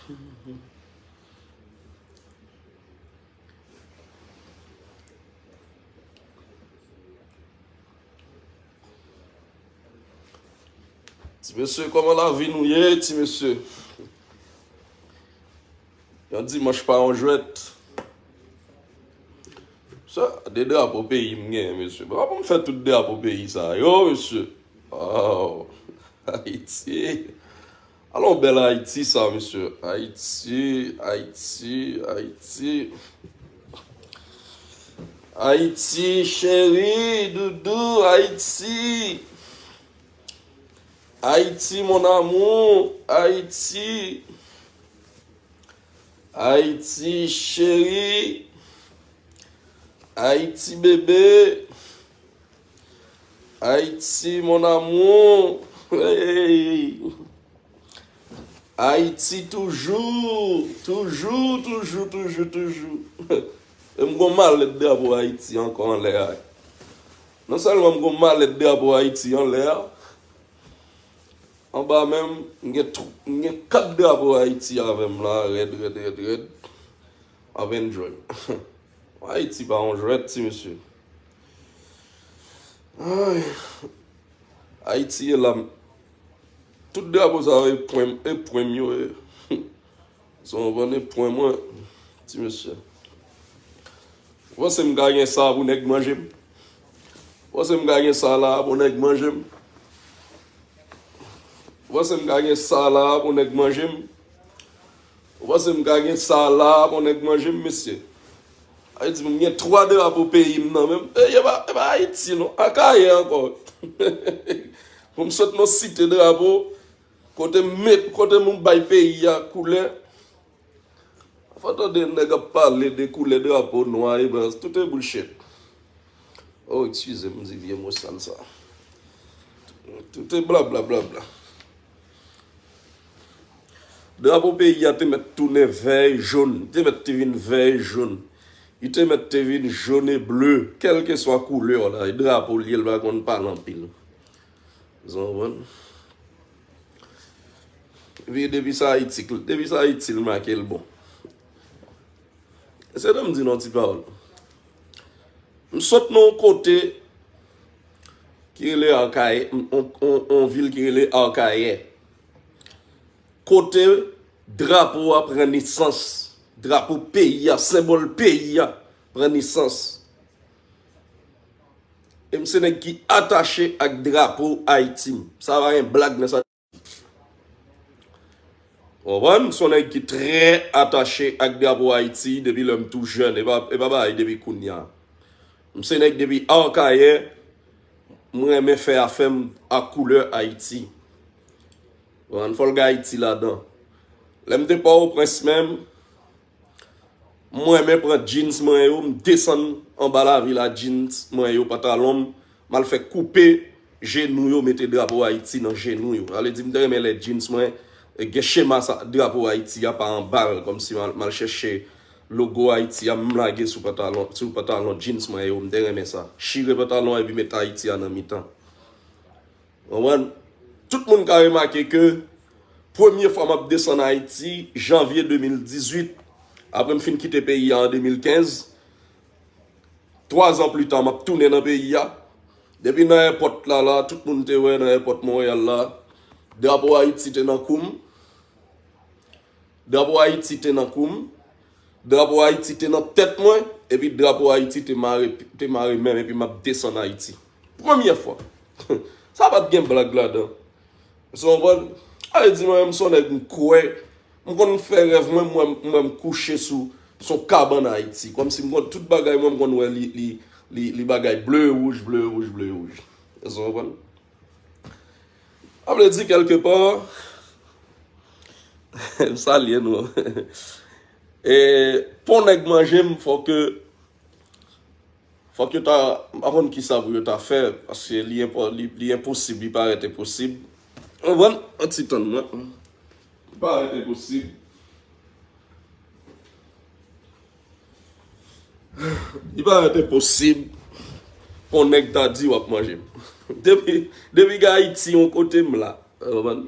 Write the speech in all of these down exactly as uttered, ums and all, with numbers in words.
Ti mesye, kòman lavi nou ye, ti mesye? Yon dimanch pa yon jwèt. Sa, de drapo peyi m genyen, mesye. Bon, pa pou m fè tout drapo peyi sa yo, mesye. Oh, Ayiti. Alon bèl Ayiti sa, mesye. Ayiti, Ayiti, Ayiti. Ayiti, cheri, doudou, Ayiti. Ayiti, mon amour, Ayiti. Ayiti, cheri. Ayiti, bebe. Ayiti, mon amour. Hey. Ayiti toujou, toujou, toujou, toujou, toujou. E m gon malèt drapo Ayiti ankò anlè a. Non sèlman m gon malèt drapo Ayiti anlè a, anba men m, m gen tw-, m gen kat drapo Ayiti avè m la, rèd, rèd, rèd, rèd. Ap enjoy. Ayiti pa yon jwèt, ti mesye. Ay. Ayiti ye la. Tout drapo sa yo e pwen, e pwen m yo ye. Sa w konprann, e pwen mwen, ti mesye. Ou panse m ka gen sa pou nèg manje m? Ou panse m ka gen sa la pou nèg manje m? Ou panse m ka gen sa la pou nèg manje m? Ou panse m ka gen sa la pou nèg manje m, mesye? Ayiti, m gen twa drapo peyi m nan men m. E, e pa, e pa Ayiti, non. Akayè ankò. Pou m sot nan site drapo, kote m met, kote m bay peyi a koulè. Fò tande nèg ap pale de koulè drapo nwa e blan, tout e bullshit. Oh, eskize m, m di vye mo sal sa. Tout e bla, bla, bla, bla. Drapo peyi a te mèt tounen vè e jòn. Li te mèt te vin vè e jòn. Li te mèt te vin jòn e ble. Kèlkeswa koulè la, e drapo l ye, l pa konn pale anpil. Ou konprann? Epi depi sa Ayiti, depi sa Ayiti, l make l bon. Se tan m di n yon ti pawòl. M sot nan yon kote ki rele Akayè, yon, yon, yon vil ki rele Akayè. Kote drapo a pran nesans, drapo peyi a, senbòl peyi a pran nesans. E m se nèg ki atache ak drapo Ayiti. Sa pa gen blag nan sa. Ou konprann? M se yon nèg ki trè atache ak drapo Ayiti depi lè m tou jèn. E pa, e pa bagay depi kounye a. M se nèg depi Akayè, m renmen fè afè m ak koulè Ayiti. Ou konprann? Fò l gen Ayiti ladan. Lè m te Pòtoprens menm, m renmen pran jeans mwen yo, m desann anba lavil a jeans mwen yo, pantalon m, m al fè koupe jenou yo, mete drapo Ayiti nan jenou yo. Sa vle di, m te renmen lè jeans mwen, e, gen chema sa, drapo Ayiti a pa anba l, kòmsi m al, m al chèche logo Ayiti a, m lage sou pantalon, sou pantalon jeans mwen yo, m te renmen sa. Chire pantalon epi met Ayiti a nan mitan. Ou konprann? Tout moun ka remake ke premye fwa m ap desann Ayiti, janvye de mil dizuit, apre m fin kite peyi a an de mil kenz, twa zan pli ta, m ap tounen nan peyi a. Depi nan èpòt la, la, tout moun te wè nan èpòt Monreyal la, drapo Ayiti te nan kou m. Drapo Ayiti te nan kou m, drapo Ayiti te nan tèt mwen, epi drapo Ayiti te mare, te mare men m, epi m ap desann Ayiti. Premye fwa. Sa pa t gen blag ladan. Ou konprann? Sa vle di mwen menm, m se yon nèg m kwè, m konn fè rèv mwen, m wè m, m wè m kouche sou, sou yon kabann Ayiti. Kòmsi m konn tout bagay mwen, m konn wè li, li, li, li bagay ble, wouj, ble, wouj, ble, wouj. Ou konprann? Sa vle di, kèlkepa, m salye nou. E, pou nèg manje m, fòk, fòk yo ta, m pa konn kisa pou yo ta fè, paske li enpo-, li, li enposib, li parèt enposib. Ou konprann? Yon ti tann mwen. Li parèt enposib. Li parèt enposib pou yon nèg ta di w ap manje m. Depi, depi gen Ayiti yon kote m la. Ou konprann?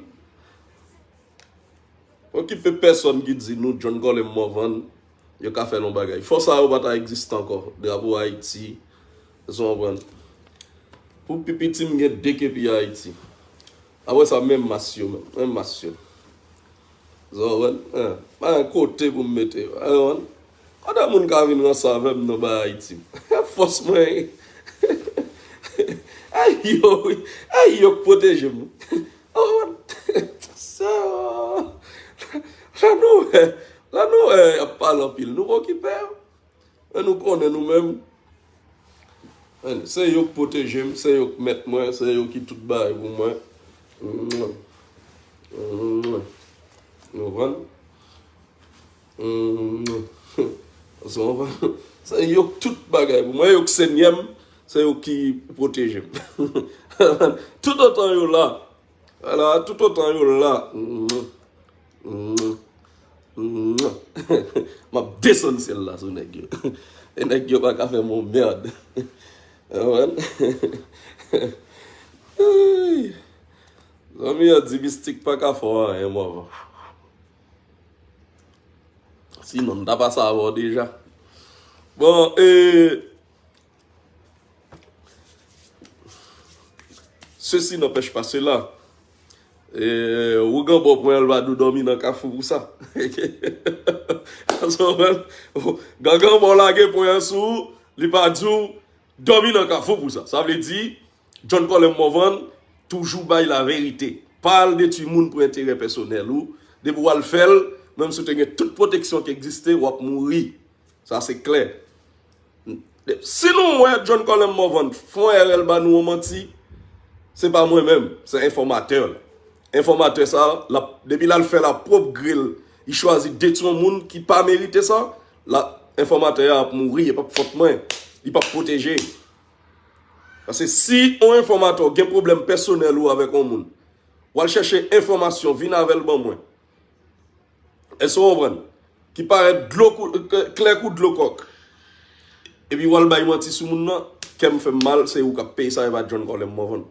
okipe pèsòn ki di nou John Colem Morvan, yo ka fè l yon bagay. Fò sa yo pa ta egziste ankò. Drapo Ayiti, èske w konprann? Pou pi piti m gen de kepi Ayiti. Apre sa, menm mas yo, menm, menm mas yo. Èske w konprann? Hein, pa gen kote pou m mete yo. Èske w konprann? Kote moun ka vin ranse avè m nan bay Ayiti? Fòs mwen. Ay yo, wi. Ay yo k pwoteje m. Èske w konprann? So, lè nou wè, lè nou wè y ap pale anpil, nou okipe yo. Men nou konnen nou menm. Se yo k pwoteje m, se yo k mèt mwen, se yo ki tout bagay pou mwen. Mwah. Mwah. Ou konprann? Mwah. Ou konprann? Se yo k tout bagay pou mwen, yo k senyè m, se yo ki pwoteje m. Toutotan yo la, ala, toutotan yo la, mwah. Mwah. Mwah. M ap desann syèl la sou nèg yo. E nèg yo pa ka fè m yon mèd. Ou konprann? Zanmi an di mistik pa ka fè w anyen, Morvan. Sinon, m ta pase avè w deja. Bon, e, ceci n'empêche pas cela. E, ougan bò pwen an, l va di w dòmi nan kafou pou sa. Gangan bò lage pwen an sou ou, li pa di w dòmi nan kafou pou sa. Sa vle di, John Colem Morvan toujou bay laverite. Pa al detwi moun pou enterè pèsonèl ou. Depi w al fè l, menm si w te gen tout pwoteksyon ki egziste, w ap mouri. Sa se klè. Si nou wè John Colem Morvan fè yon erè, l ba nou yon manti, se pa mwen menm, se enfòmatè la. Enfòmatè sa, l ap, depi l al fè l a pwòp gri l, li chwazi detwi yon moun ki pa merite sa, la, enfòmatè a ap mouri, e p ap fòt mwen, li p ap pwoteje. Paske si yon enfòmatè gen pwoblèm pèsonèl ou avèk yon moun, w al chèche enfòmasyon, vin avè l ban mwen. Èske w konprann? Ki parèt dlo kou, klè kou dlo kòk. Epi w al bay manti sou moun nan, kè m fè m mal, se ou k ap peye sa, e pa John Colem Morvan.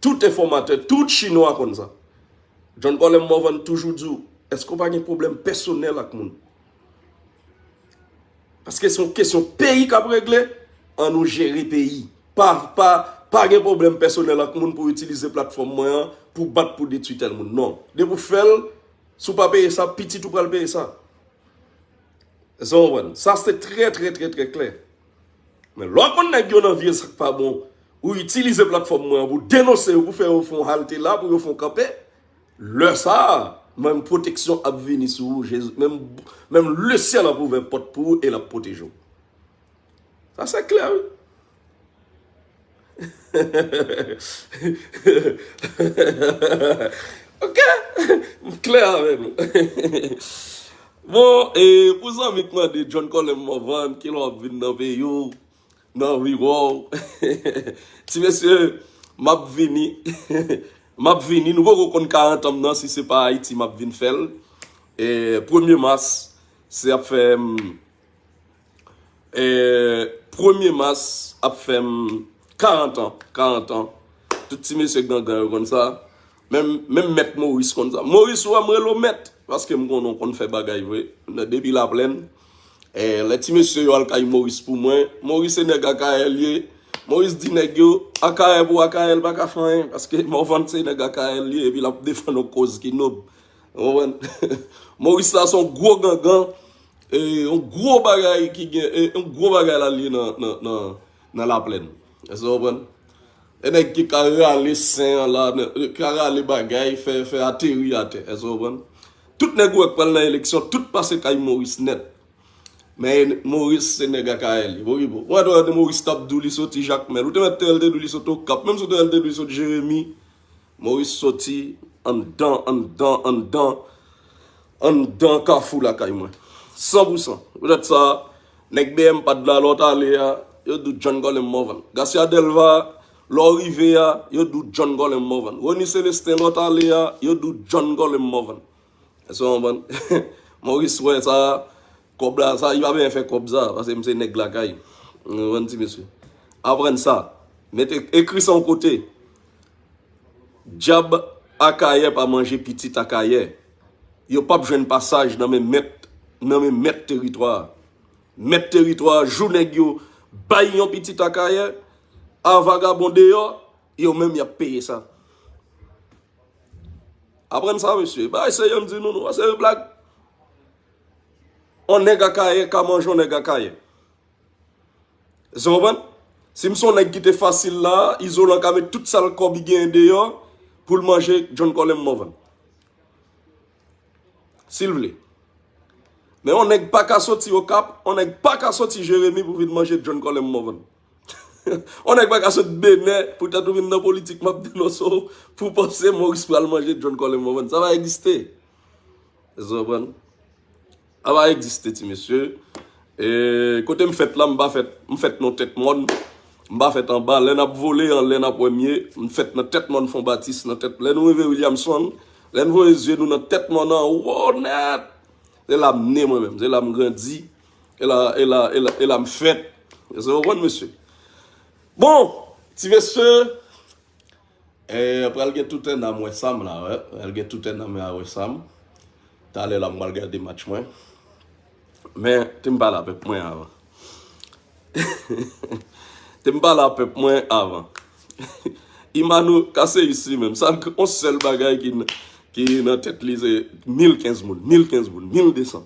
Tout enfòmatè, tout chinwa konn sa. John Colem Morvan toujou di w, èske w pa gen pwoblèm pèsonèl ak moun? Paske se yon kesyon peyi k ap regle, ann nou jere peyi. Pa, pa, pa gen pwoblèm pèsonèl ak moun pou itilize platfòm mwen an pou bat, pou detwi tèl moun. Non. Depi w fè l, si w pa peye sa, pitit ou pral peye sa. Èske w konprann? Sa se trè, trè, trè, trè klè. Men lè w konn nèg yo nan vye sa k pa bon, ou itilize platfòm mwen an pou denonse yo, pou fè yo fè yon halte la, pou yo fè yon kanpe, lè sa a, menm pwoteksyon ap vini sou ou, Jezi, menm, menm lesyèl ap ouvè pòt pou ou e l ap pwoteje w. Sa se klè, wi. Ok, m klè avè nou. Bon, e pou zanmi k mande John Colem Morvan, kilè w ap vin nan peyi w, nan viwò w? Ti mesye, m ap vini. M ap vini. Nou poko konn karant an m nan, si se pa Ayiti m ap vin fè l. E, premye mas, se ap fè, mm, E, premye mas ap fè m karant an, karant an. Tout ti mesye gangan yo konn sa. Menm, menm mèt Moris konn sa. Moris, ou wè m rele w mèt, paske m konnen w konn fè bagay vre. Depi Laplèn. E, lè ti mesye yo al kay Moris pou mwen, Moris se nèg Akayè l ye. Moris di nèg yo, Akayè pou Akayè, l pa ka fè anyen, paske Morvan se nèg Akayè l ye, epi l ap defann yon koz ki nòb. Ou konprann? Moris la se yon gwo gangan, e, yon gwo bagay ki gen, e, yon gwo bagay la l ye nan, nan, nan, nan Laplèn. Èske w konprann? E nèg ki ka rale sen an la, nan, ka rale bagay, fè, fè ateri atè. Èske w konprann? Tout nèg ou wè k pral nan eleksyon, tout pase kay Moris nèt. Men Moris se nèg Akayè l ye. Bon, bon. Ou wè, ou wè Moris t ap di w li soti Jakmèl. Ou te mèt te wè l te di w li soti Okap. Menm si w te wè l te di w li soti Jeremi, Moris soti anndan, anndan, anndan, anndan kafou lakay mwen. San pou san. Poutèt sa, nèg B M pa t la, lè w t ale a, yo di w John Colem Morvan. Garcia Delva, lè w rive a, yo di w John Colem Morvan. Rony Célestin, lè w t ale a, yo di w John Colem Morvan. Èske w konprann? Moris wè sa, kòb la, sa, li pa bezwen fè kòb sa, paske m se nèg lakay. Ou konprann, ti mesye? Aprann sa. Mete, ekri sa yon kote. Dyab Akayè pa manje pitit Akayè. Yo p ap jwenn pasaj nan men mèt, nan men mèt teritwa a. Mèt teritwa a, jou nèg yo bay yon pitit Akayè a vagabon deyò, yo menm y ap peye sa. Aprann sa, mesye. Bagay serye m di nou, nou, se yon blag. On nèg Akayè ka manje on nèg Akayè. Èske w konprann? Si m se yon nèg ki te fasil la, Izolan ka met tout sa l kòb li genyen deyò pou l manje John Colem Morvan. Si l vle. Men yon nèg pa ka soti Okap, yon nèg pa ka soti Jeremi pou vin manje John Colem Morvan. Yon nèg pa ka soti Benè poutèt ou vin nan politik, m ap denonse w pou w panse Moris pral manje John Colem Morvan. Sa pa egziste. Èske w konprann? Sa pa egziste, ti mesye. E, kote m fèt la, m pa fèt, m fèt nan tèt mòn. M pa fèt anba. Lè n ap vole, anlè n ap wè m ye. M fèt nan tèt mòn Fon Batis, nan tèt. Lè nou rive Williamson, lè n voye zye nou nan tèt mòn nan wo nèt. Se la m ne mwen menm, se la m grandi, e la, e la, e la, e la m fèt. Èske w konprann, mesye? Bon, ti mesye, e, pral gen tout un an m wè Sam la, wè. Pral gen tout un an m wè Sam. Talè la m pral gade match mwen. Men, te m pale a pèp mwen avan. Te m pale a pèp mwen avan. Imano Kaseyis li menm, sa l, yon sèl bagay ki, ki nan tèt li se mil kenz moun, mil kenz moun, mil de san.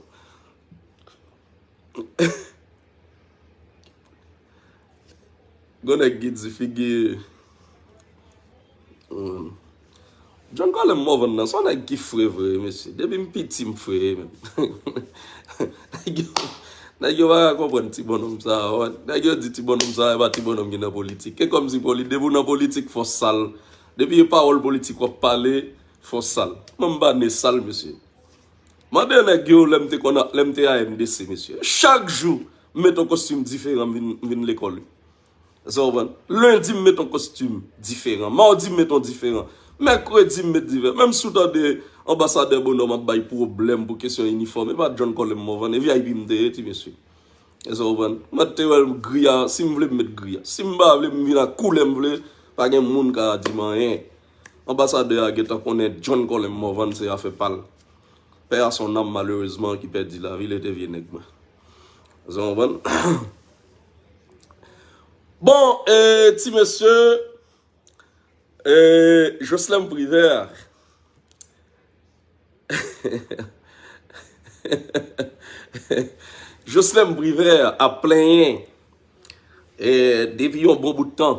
Gon nèg ki di figi, hmm. John Colem Morvan nan, se yon nèg ki fre vre, mesye. Depi m piti, m fre, menm. Nèg yo, nèg yo pa ka konprann ti bonnonm sa a, wè. Nèg yo di ti bonnonm sa a, e pa ti bonnonm ki nan politik. E kòmsi poli-, depi w nan politik, fò w sal. Depi e pawòl politik w ap pale, fò w sal. Mwen, m pa ne sal, mesye. Mande nèg yo lè m te konn, lè m te A N D C, mesye. Chak jou, m met yon kostim diferan, m vin, m vin lekòl, wi. Èske w konprann? Lendi, m met yon kostim diferan. Mawdi, m met yon diferan. Mèkredi, m met diferan. Menm si w tande anbasadè Bonnòm ap bay pwoblèm pou kesyon inifòm, e pa John Colem Morvan, e V I P m te ye, ti mesye. Èske w konprann? Mwen te wè gri a, si m vle, m met gri a. Si m pa vle, m vin ak koulè m vle, pa gen moun ka di m anyen. Anbasadè a gentan konnen John Colem Morvan se afè pa l. Pè a son nanm, malerezman, ki pèdi lavi, li te vye nèg mwen. Èske w konprann? Bon, e, ti mesye, e, Jocelyn Privert. Jocelyn Privert ap plenyen, e, depi yon bon bout tan.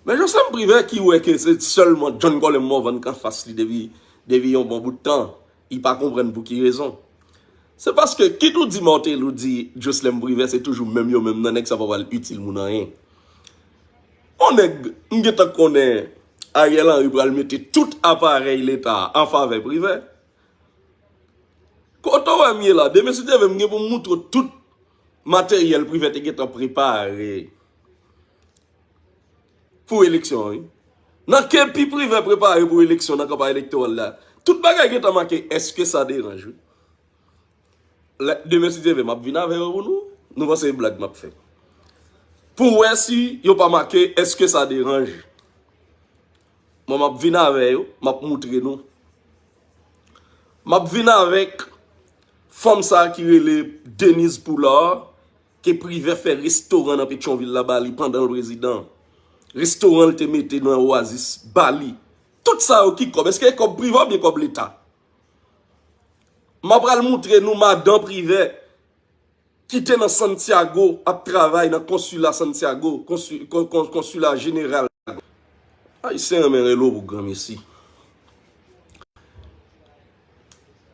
Men Jocelyn Privert ki wè ke se sèlman John Colem Morvan k anfas li depi, depi yon bon bout tan, li pa konprann pou ki rezon. Se paske, kit ou di Martelly, ou di Jocelyn Privert, se toujou menm yo menm nan, nèg sa pa pral itil moun anyen. On nèg, m gentan konnen Ariel Henry pral mete tout aparèy Leta an favè Privert. Kote w wè m ye la, demen si Dye vle, m gen pou m moutre w tout materyèl Privert te gentan prepare pou eleksyon an, wi. Nan ke pi Privert prepare pou eleksyon nan kanpay elektoral la, tout bagay gentan make, èske sa deranje, wi? Lè, demen si Dye vle, m ap vin avè yo pou nou. Nou panse se blag m ap fè. Pou wè si yo pa make, èske sa deranje. Mwen, m ap vin avè yo, m ap moutre nou. M ap vin avèk fanm sa ki rele Denise Poulard, ke Privè fè restoran nan Petyonvil la ba li pandan l prezidan. Restoran l te mete nan Oasis ba li. Tout sa yo ki kòb? Èske e kòb Privè oubyen kòb Leta? M ap pral moutre nou madan Privè ki te nan Santiago ap travay nan konsila Santiago, konsi-, kon-, kon-, konsila jeneral. Ayisyen renmen rele w pou granmesi.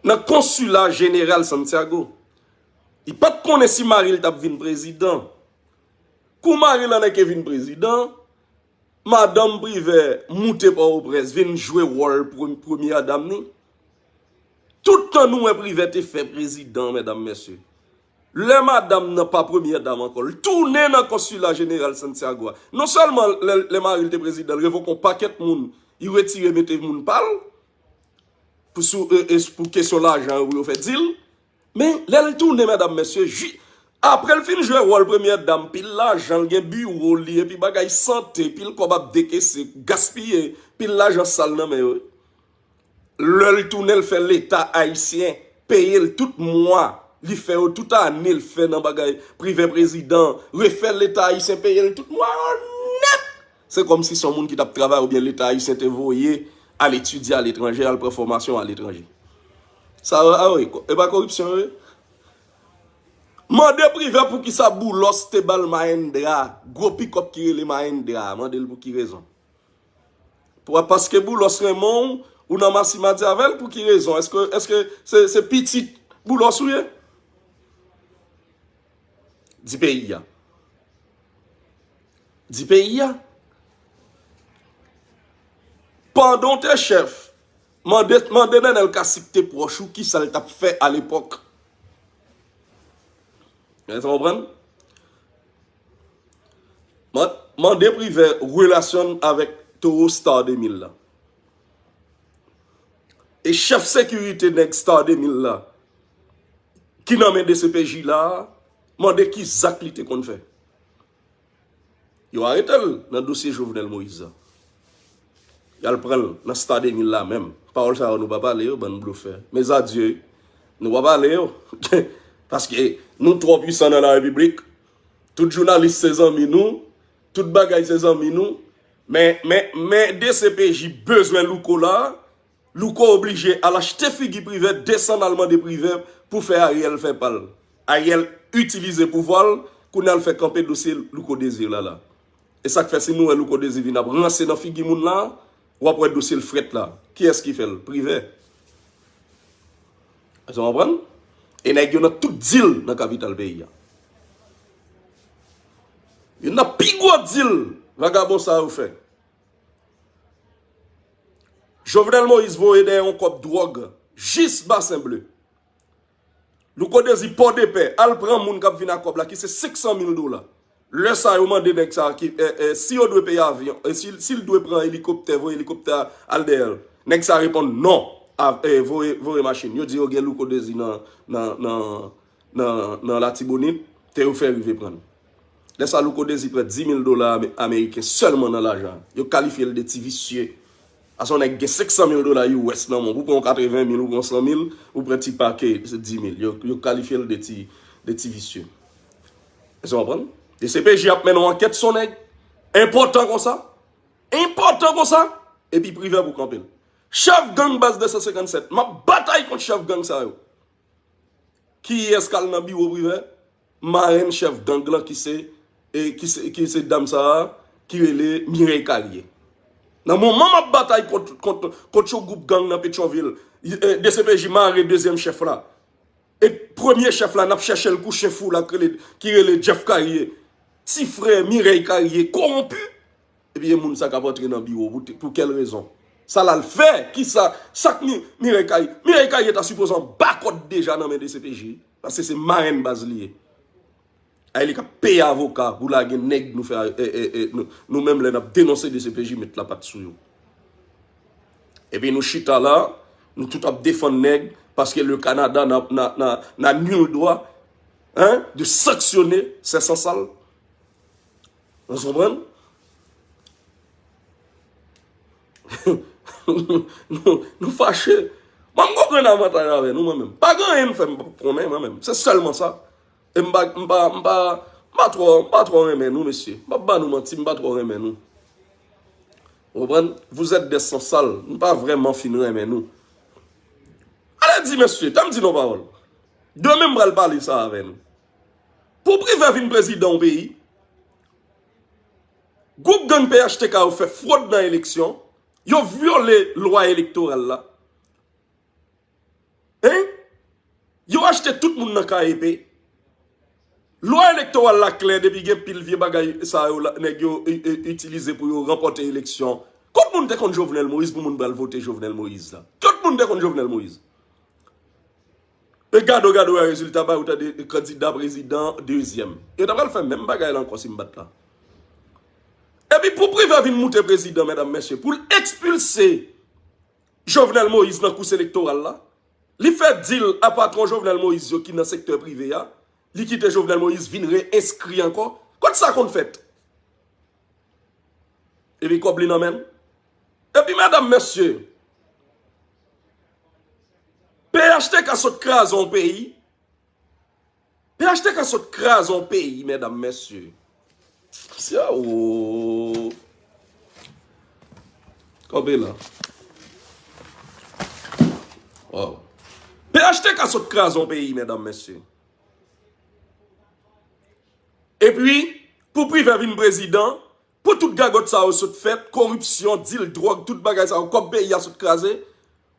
Nan konsila jeneral Santiago. Li pa t konnen si mari l t ap vin prezidan. Kou mari l anneke vin prezidan, madanm Privè moute Pòtoprens, vin jwe wòl pre-, premye dam ni. Tout tan nou wè Privè te fè prezidan, medam, mesye. Lè madanm nan pa premye dam ankò, l tounen nan konsila jeneral Santiago a. Non sèlman lè, lè mari l te prezidan, l revoke yon pakèt moun, li retire mete moun pa l, pou, sou, e, e, pou kesyon lajan yo, pou yo fè dil. Men, lè l tounen, medam, mesye, ji-, apre l fin jwe wòl premye dam, pil lajan, l gen biwo li, epi bagay sante, pil kòb ap dekese, gaspiye, pil lajan sal nan men yo. Lè l tounen, l fè Leta ayisyen peye l tout mwa. Li fè yo tout ane, l fè nan bagay Privè prezidan, refè Leta ayisyen peye l tout mwa yo nèt. Se kòmsi se yon moun ki t ap travay oubyen Leta ayisyen te voye al etidye aletranje, al pran fòmasyon aletranje. Sa yo, a wi, e pa koripsyon yo ye? Mande Privè poukisa Boulos te ba l Mahindra, gwo pikòp ki rele Mahindra, mande l pou ki rezon. Pou, paske Boulos renmen w, ou nan masimadi avè l, pou ki rezon? Èske, èske se, se pitit Boulos ou ye? Di peyi a. Di peyi a. Pandan w te chèf, mande, mande Nenel Cassy ki te pwòch ou, kisa l t ap fè alepòk. Èske w konprann? Man-, mande Privè relasyon l avèk towo Star de mil la. E chèf sekirite nèg Star de mil la, ki nan men D C P J la, mande ki zak li te konn fè. Yo arete l nan dosye Jovenel Moïse la. Y al pran l nan Star de mil la menm. Pawòl sa yo nou pa pale yo, bann blofè. Mezadye, nou pa pale yo. Paske nou twò pwisan nan la repiblik. Tout jounalis se zanmi nou. Tout bagay se zanmi nou. Men, men, men D C P J bezwen Louko la. Louko oblije al achte figi Privè, desann al mande Privè pou fè Ariel fè pa l. Ariel itilize pouvwa l, kounye a l fè kanpe dosye Louko Désir la la. E sa k fè si nou wè Louko Désir vin ap ranse nan figi moun la, w ap wè dosye l frèt la. Kiyès ki fè l? Privè. Èske w konprann? E nèg yo nan tout dil nan kapital peyi a. Yo nan pi gwo dil vagabon sa yo fè. Jovenel Moïse voye dèyè yon kòb dwòg jis Basen Ble. Louko Désir Pòdepè al pran moun k ap vin ak kòb la ki se senk san mil dola. Lè sa yo mande nèg sa ki, eh, eh, si yo dwe peye avyon, eh, si, si l dwe pran elikoptè, voye elikoptè a al dèyè l. Nèg sa reponn non, a, eh, voye, voye machin. Yo di yo gen Louko Désir nan, nan, nan, nan, nan Latibonit, te yo fè rive pran l. Lè sa Louko Désir pran dis mil dola ame-, ameriken sèlman nan lajan. Yo kalifye l de ti visye. Ase yon nèg gen senk san mil dola U S nan men w. Ou pran yon katreven mil, ou pran san mil, ou pran ti pake, se dis mil. Yo, yo kalifye l de ti, de ti visye. Èske w konprann? D C P J ap mennen yon ankèt sou yon nèg enpòtan konsa. Enpòtan konsa. Epi Privè pou kanpe l. Chèf gang baz de san senkann sèt. M ap batay kont chèf gang sa yo. Kiyès k al nan biwo Privè? Marenn chèf gang lan ki se, e, ki se, ki se dam sa a, ki rele Mireille Carrier. Nan moman m ap batay kont, kont, kont yon gwoup gang nan Petyonvil, e, D C P J mare dezyèm chèf la. E premye chèf la, n ap chèche l kou chen fou la, ki rele, ki rele Jeff Carrier. Ti frè Mireille Carrier, kowonpi. Epi e moun sa k ap antre nan biwo pou, pou kèl rezon? Sa l al fè? Kisa? Sa k Mi-, Mireille Carrier? Mireille Carrier ta sipoze anba kòd deja nan men D C P J. Paske se marenn baz li ye. Ay li k ap peye avoka pou lage nèg nou fè, e, e, e, nou, nou menm lè n ap denonse D C P J met lapat sou yo. Epi nou chita la, nou tout ap defann nèg, paske le Canada n'a, n'a, n'a, n'a nul droit, hein, de sanctionner ces sans-sales. Ou konprann? Nou, nou fache. Mwen, m gon grenn avantaj avè nou, mwen menm. Pa gen anyen m fè m p ap konnen, mwen menm. Se sèlman sa. E m pa, m pa, m pa, m pa twò, m pa twò renmen nou, mesye. M p ap ba nou manti, m pa twò renmen nou. Ou konprann? Vous êtes des sans-sales. M pa vrèman fin renmen nou. Ale di, mesye, tann m di nou pawòl. Demen m pral pale sa avè nou. Pou Privè vin prezidan yon peyi, gwoup gang P H T K yo fè fwòd nan eleksyon, yo vyole lwa elektoral la. Hein? Yo achte tout moun nan K E P. Lwa elektoral la klè depi gen pil vye bagay sa yo la, nèg yo i-, i-, itilize pou yo ranpòte eleksyon. Kot moun te konn Jovenel Moïse pou moun pral vote Jovenel Moïse la? Kot moun te konn Jovenel Moïse? E gade w, gade w, rezilta ba yo tande kandida prezidan dezyèm. Yo ta pral fè menm bagay la ankò si m pa t la. Epi pou Privè vin moute prezidan, medam, mesye, pou l ekspilse Jovenel Moïse nan kous elektoral la, li fè dil a patwon Jovenel Moïse yo ki nan sektè prive a, li kite Jovenel Moïse vin re-enskri ankò. Kot sa konn fèt? Epi kòb li nan men l. Epi medam, mesye, P H T K sot kraze yon peyi. P H T K sot kraze yon peyi, medam, mesye. Sya o. Kanpe la. Wow. P H T K sot kraze yon peyi, medam, mesye. Epi, pou Privè vin prezidan, pou tout gagòt sa yo sot fèt, koripsyon, dil dwòg, tout bagay sa yo, kòb peyi a sot kraze,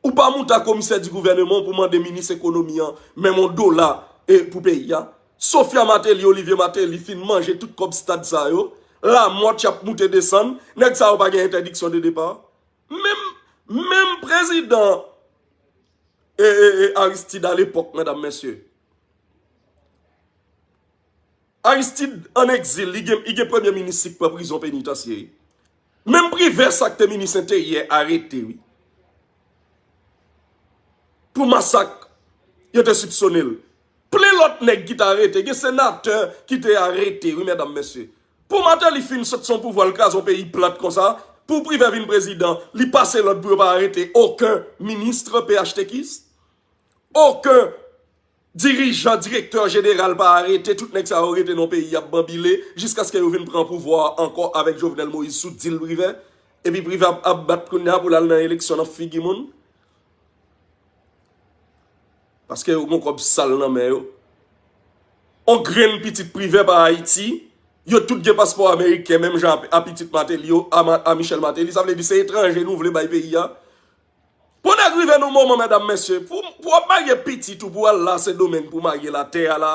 ou pa moute a komisè di gouvèneman pou mande minis ekonomi an, menm yon dola e pou peyi a. Sofia Martelly, Olivier Martelly fin manje tout kòb stad sa yo, Lamothe y ap moute desann, nèg sa yo pa gen entèdiksyon de depa. Menm, menm prezidan e, e, e Aristide alepòk, medam, mesye. Aristide ann egzil, li gen, li gen premye minis li k pran prizon penitansye. Menm Privè sa k te minis enteryè arete, wi. Pou masak, yo te sipsone l. Plen lòt nèg ki te arete, gen senatè ki te arete, wi, medam, mesye. Pou Martelly fin sot sou pouvwa l kraze yon peyi plat konsa, pou Privè vin prezidan, li pase lòd pou yo pa arete okenn minis P H T K, okenn dirijan, direktè jeneral pa arete, tout nèg sa yo rete nan peyi ap banbile, jiskaske yo vin pran pouvwa a ankò avèk Jovenel Moïse sou dil Privè. Epi Privè ap, ap bat kounye a pou l al nan eleksyon nan figi moun. Paske yo gon kòb sal nan men yo. On grenn pitit Privè pa Ayiti, yo tout gen paspò ameriken, menm jan a, a pitit Martelly yo, a, Ma- a Michel Martelly, sa vle di se etranje nou vle bay peyi a. Pou nèg rive nan moman, medam, mesye, pou, pou w ap marye pitit ou pou w al la Sendomeng pou marye l atè a la.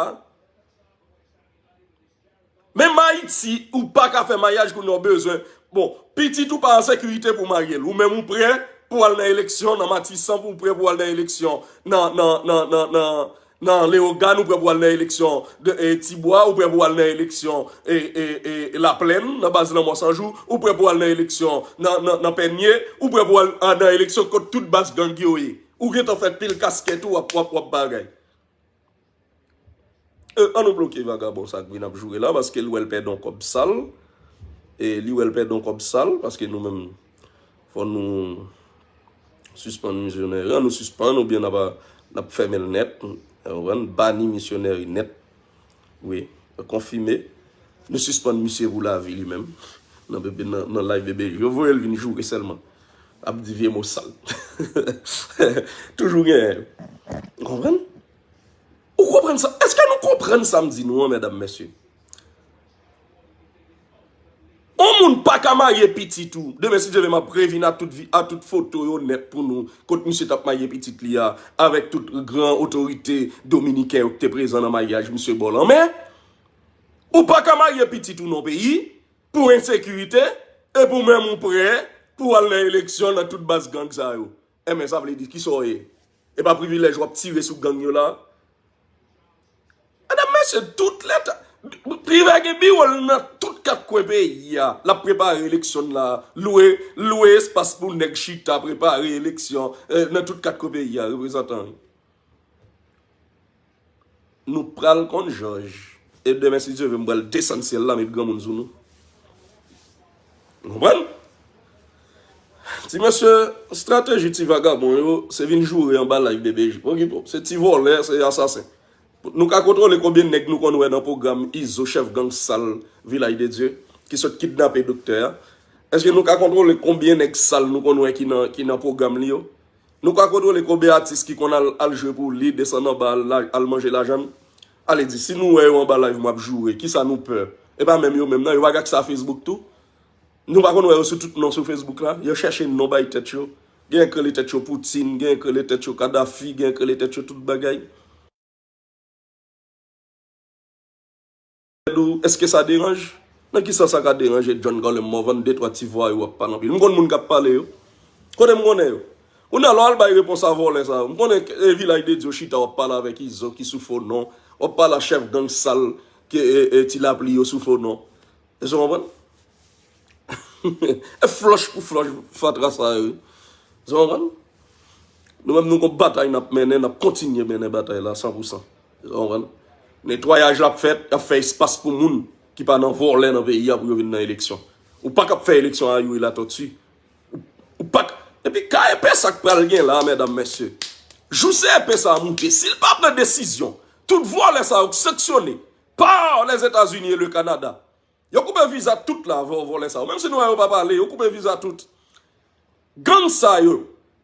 Menm Ayiti, ou pa ka fè maryaj kounye a w bezwen. Bon, pitit ou pa an sekirite pou w marye l. Ou menm ou prè pou w al nan eleksyon nan Matisan, pou w prè pou w al nan eleksyon nan, nan, nan, nan, nan, nan Leyogàn, ou prè pou w al nan eleksyon de, e, Tibwa, ou prè pou w al nan eleksyon e, e, e, Laplèn, nan baz Lanmò San Jou, ou prè pou w al nan eleksyon nan, nan, nan Pènye, ou prè pou w al a, nan eleksyon kot tout baz gang yo ye. Ou gentan fè pil kaskèt ou w ap, w ap, w ap bagay. E, ann nou bloke vagabon sa k vin ap joure la, paske l wè l pèdi yon kòb sal. E li wè l pèdi yon kòb sal, paske nou menm, fò nou sispann misyoneri, ann nou sispann, oubyen n ap, n ap fèmen l nèt, ou konprann, bani misyoneri nèt. Wi, konfime. Nou sispann misye pou lavi li menm. Nan bebe, nan, nan live bebe, yo voye l vin joure sèlman. Ap di vye mo sal. Toujou genyen. Ou konprann? Ou konprann sa? Èske nou konprann sa m di nou an, medam, mesye? On moun pa ka marye pitit ou. Demen, si Dye vle, m ap revin a tout vi, a tout foto yo nèt pou nou. Kot misye t ap marye pitit li a, avèk tout gran otorite dominiken yo ki te prezan nan maryaj misye ba w lanmen. Ou pa ka marye pitit ou nan peyi, pou ensekirite, epi w menm ou prè pou w al nan eleksyon nan tout baz gang sa yo. Enben, sa vle di, kisa w ye? E pa privilèj w ap tire sou gang yo la? Medam, mesye, tout leta, Privè gen biwo l nan tout kat kwen peyi a. L ap prepare eleksyon l la. Lwe, lwe espas pou nèg chita prepare eleksyon, eh, nan tout kat kwen peyi a, reprezantan. Nou pral konn jòj. E demen, si Dye vle, m pral desann syèl la, met granmoun sou nou. Ou konprann? Ti mesye, estrateji ti vagabon yo, se vin joure anba live B B J. Okipe w. Se ti vòlè, se asasen. Nou ka kontwole konbyen nèg nou konn wè nan pwogram Izo, chèf gang sal Vilaj de Dye, ki sot kidnape doktè a? Èske nou ka kontwole konbyen nèg sal nou konn wè ki nan, ki nan pwogram li yo? Nou ka kontwole konbyen atis ki konn al, al jwe pou li, desann anba, al, al manje lajan n? Ale di, si nou wè yo anba live mwen ap joure, kisa nou pè? E pa menm yo menm nan, yo pa gen aksè a Facebook tou? Nou pa konn wè yo sou tout non sou Facebook la? Yo chèche non bay tèt yo. Gen k rele tèt yo Poutine, gen k rele tèt yo Kadhafi, gen k rele tèt yo tout bagay. Èske sa deranje? Nan ki sans sa ka deranje John Garlem Morvan, de twa ti vwayou ap pale anpil? M konn moun k ap pale yo. Kote m konnen yo? Kounye a, lè w al bay repons a vòlè sa yo, m konnen e Vilaj de Dye w chita w ap pale avèk Izo ki sou fo non, w ap pale a chèf gang sal ke e, e, Ti Lapli yo sou fo non. Èske w konprann? E flòch pou flòch fatra sa yo. Èske w konprann? Nou menm nou gon batay n ap mennen, n ap kontinye mennen batay la san pou san. Èske w konprann? Netwayaj la ap fèt, y ap fè espas pou moun ki pa nan vòlè nan peyi a pou yo vin nan eleksyon. Ou pa k ap fè eleksyon a Youri Latortue. Ou, ou pa k, epi ka epè sa k pral gen la, medam, mesye. Jou C E P sa a moute, si l pa pran desizyon, tout vòlè sa yo k sanksyone pa Lèzetazini e le Kanada, yo koupe viza tout la, vò-, vòlè sa yo. Menm si nou wè yo pa pale, yo koupe viza tout. Gang sa yo,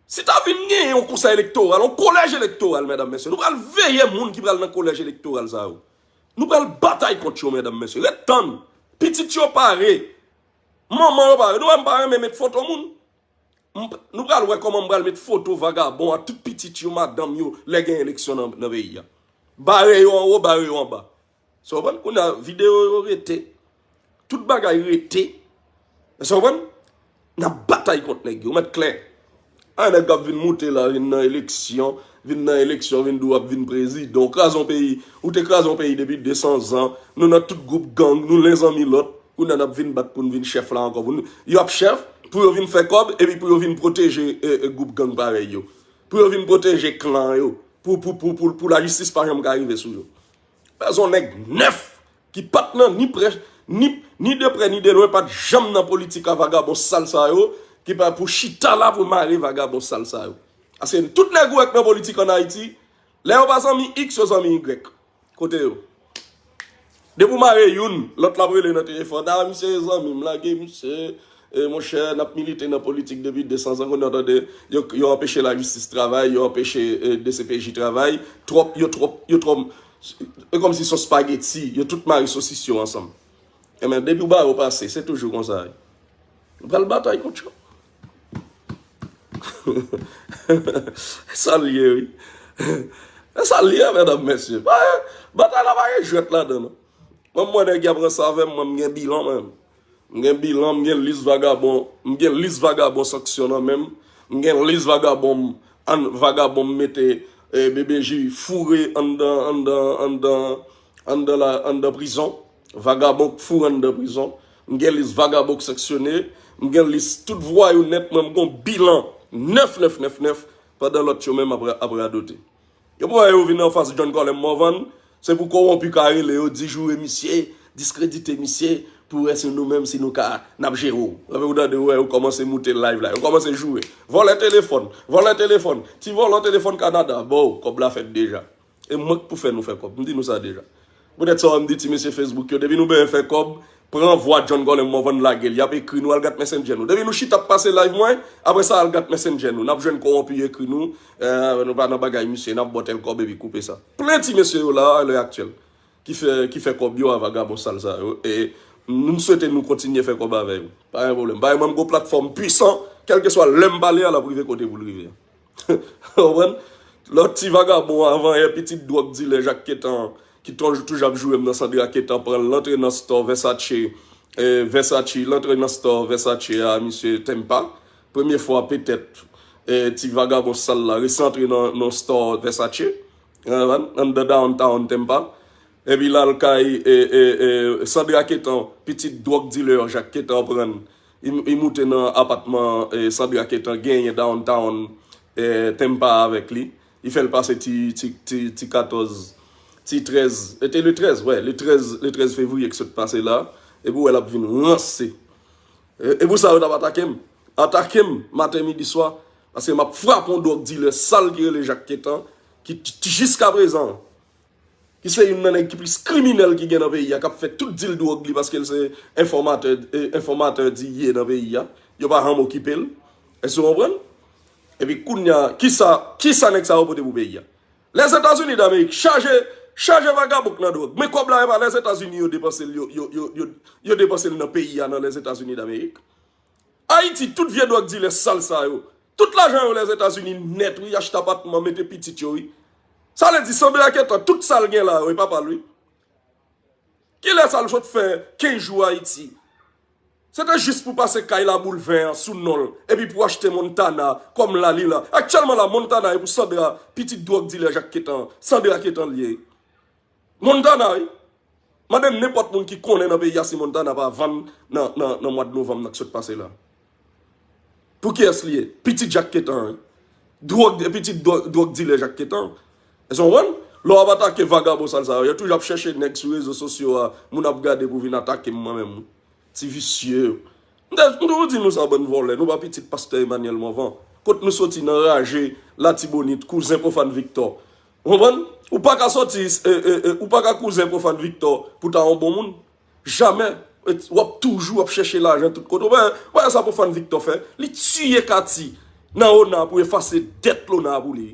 si ta vin gen yon konsèy elektoral, yon kolèj elektoral, medam, mesye, nou pral veye moun ki pral nan kolèj elektoral sa yo. Nou pral batay kont yo, medam, mesye. Ret tann. Pitit yo pare. Manman yo pare. Nou wè m pa renmen met foto moun. M p-, nou pral wè kòman m pral met foto vagabon ak tout pitit yo, madanm yo, lè gen eleksyon nan, nan peyi a. Bare yo anwo, bare yo anba. Sa w konprann? Kounye a, videyo yo rete. Tout bagay rete. Sa w konprann? N ap batay kont nèg yo, mèt klè. A nèg k ap vin moute la, vin nan eleksyon, vin nan eleksyon, vin di w ap vin prezidan, w kraze yon peyi, ou te kraze yon peyi depi desan zan, nou nan tout gwoup gang, nou len zanmi lòt, kounye a n ap vin bat pou n vin chèf la ankò. Pou nou, yo ap chèf, pou yo vin fè kòb, epi pou yo vin pwoteje e, e, gwoup gang parèy yo. Pou yo vin pwoteje klan yo, pou, pou, pou, pou, pou lajistis pa janm ka rive sou yo. Bezwen nèg nèf ki pa t nan ni prè, ni, ni de prè, ni de lwen, pa t janm nan politik a vagabon sal sa yo, ki pa pou chita la pou mare vagabon sal sa yo. Paske tout nèg ou wè k nan politik ann Ayiti, lè yo pa zanmi X, yo zanmi Y. Kote yo? Depi w mare youn, lòt la ap rele nan telefòn. A, misye e zanmi m, lage misye. E, monchè, n ap milite nan politik depi desan zan, kounye a w tande, yo, yo anpeche lajistis travay, yo anpeche, e, D C P J travay. Twòp, yo twòp, yo twòp. E kòmsi se yon spageti, yo tout mare sosis yo ansanm. Enben, depi w ba yo pase, se toujou konsa. Nou pral batay kont yo. Sa l ye, wi. E sa l ye, medam, mesye. Pa, batay la pa gen jwèt ladan, non. Mwen, m wè nèg y ap ranse avè m, mwen, m gen bilan, mwen. M gen bilan, m gen lis vagabon, m gen lis vagabon sanksyon nan men m. M gen lis vagabon m, an, vagabon m mete, e, B B J foure anndan, anndan, anndan, anndan la, anndan prizon. Vagabon k foure anndan prizon. M gen lis vagabon k sanksyone. M gen lis tout vwayou nèt. Mwen, m gon bilan nèf, nèf, nèf, nèf, pandan lòt yo menm ap, ap radote. Yo pran yo vin anfas John Colem Morvan, se pou kowonpi ka rele yo, di joure misye, diskredite misye, pou wè si nou menm, si nou ka, n ap jere w. Apre ou tande, wè, yo kòmanse moute live la, yo kòmanse joure. Vòlè telefòn, vòlè telefòn, ti vòlò telefòn Kanada, bon, kòb la fèt deja. E mwen k pou fè nou fè kòb, m di nou sa deja. Poutèt sa, m di ti mesye Facebook yo, depi nou bezwen fè kòb, pran vwa John Colem Morvan lage l, y ap ekri nou, al gad Messenger nou. Depi nou chita ap pase live mwen, apre sa al gad Messenger nou. N ap jwenn kowonpi ekri nou, e, nou pa nan bagay misye, n ap ba w tèl kòb epi koupe sa. Plen ti mesye yo la, a lè aktyèl, ki fè, ki fè kòb yo a vagabon sal sa yo. E m swete nou kontinye fè kòb avè yo. Pa gen pwoblèm. Paske mwen m gon platfòm pwisan, kèlkeswa lè m pale a, l ap rive kote pou l rive a. Ou konprann? Lòt ti vagabon avanyè, pitit dwòg dilè Jak Ketan, ki toujou, toujou ap joure m nan Sandra Ketan, pran l, l antre nan store Versace, e, Versace, l antre nan store Versace a, misye Tempa. Premye fwa petèt, e, ti vagabon sal la resi antre nan, nan store Versace, e, anndan downtown Tempa. Epi l al kay, e, e, e, Sandra Ketan, pitit dwòg dilè Jak Ketan pran l. Li, li moute nan apatman, e, Sandra Ketan genyen downtown, e, Tempa avèk li. Li fè l pase ti, ti, ti, ti katòz, ti trèz. E te le trèz, wè, le trèz, le trèz fevriye ki sot pase la. Epi w wè l ap vin ranse. E, e pou sa yo t ap atake m. Atake m maten, midi, swa. Paske m ap frape yon dwòg dilè sal ki rele Jak Ketan, ki t-, t-, jiskaprezan, ki se youn nan nèg ki plis kriminèl ki gen nan peyi a, k ap fè tout dil dwòg li paske l se enfòmatè, e, enfòmatè di ye nan peyi a. Yo pa janm okipe l. Èske w konprann? Epi kounye a, kisa, kisa nèg sa yo pote pou peyi a? Lèzetazini Damerik chaje, chaje vagabon k nan dwòg. Men kòb la, e pa Lèzetazini yo depanse l, yo, yo, yo, yo, yo depanse l nan peyi a, nan Lèzetazini Damerik. Ayiti, tout vye dwòg dilè sal sa yo. Tout lajan yo Lèzetazini nèt, wi, achte apatman, mete pitit yo, wi. Sa vle di, Sandra Ketan, tout sa l gen la yo, e pa pa l, wi. Kilè sa l sot fè kenz jou Ayiti? Se te jis pou pase kay Laboul Ven an sou non l, epi pou achte Montana kòm la li la. Aktyèlman la, Montana e pou Sandra, pitit dwòg dilè Jak Ketan, Sandra Ketan l ye. Montana, wi. Mande nenpòt moun ki konnen nan peyi a si Montana pa vann nan, nan, nan mwa de novanm nan k sot pase la. Pou kiyès li ye? Pitit Jak Ketan, wi. Dwòg, pitit dwòg, dwòg dilè Jak Ketan. Èske w konprann? Lè w ap atake vagabon sal sa yo, yo toujou ap chèche nèg sou rezo sosyo a, moun ap gade pou vin atake m mwen menm. Ti visye yo. M te, m toujou di nou sa, bann vòlè, nou pa pitit pastè Emmanuel Morvan. Kot nou soti nan raje, Latibonit, kouzen Pwofàn Viktò. Ou konprann? Ou pa ka sòti, e, e, e, ou pa ka kouzen Pwofàn Viktò pou ta yon bon moun. Jamè. W ap toujou ap chèche lajan tout kote. Ou wè, ou wè sa Pwofàn Viktò fè? Li tiye Kati nan Lona pou efase dèt Lona pou li.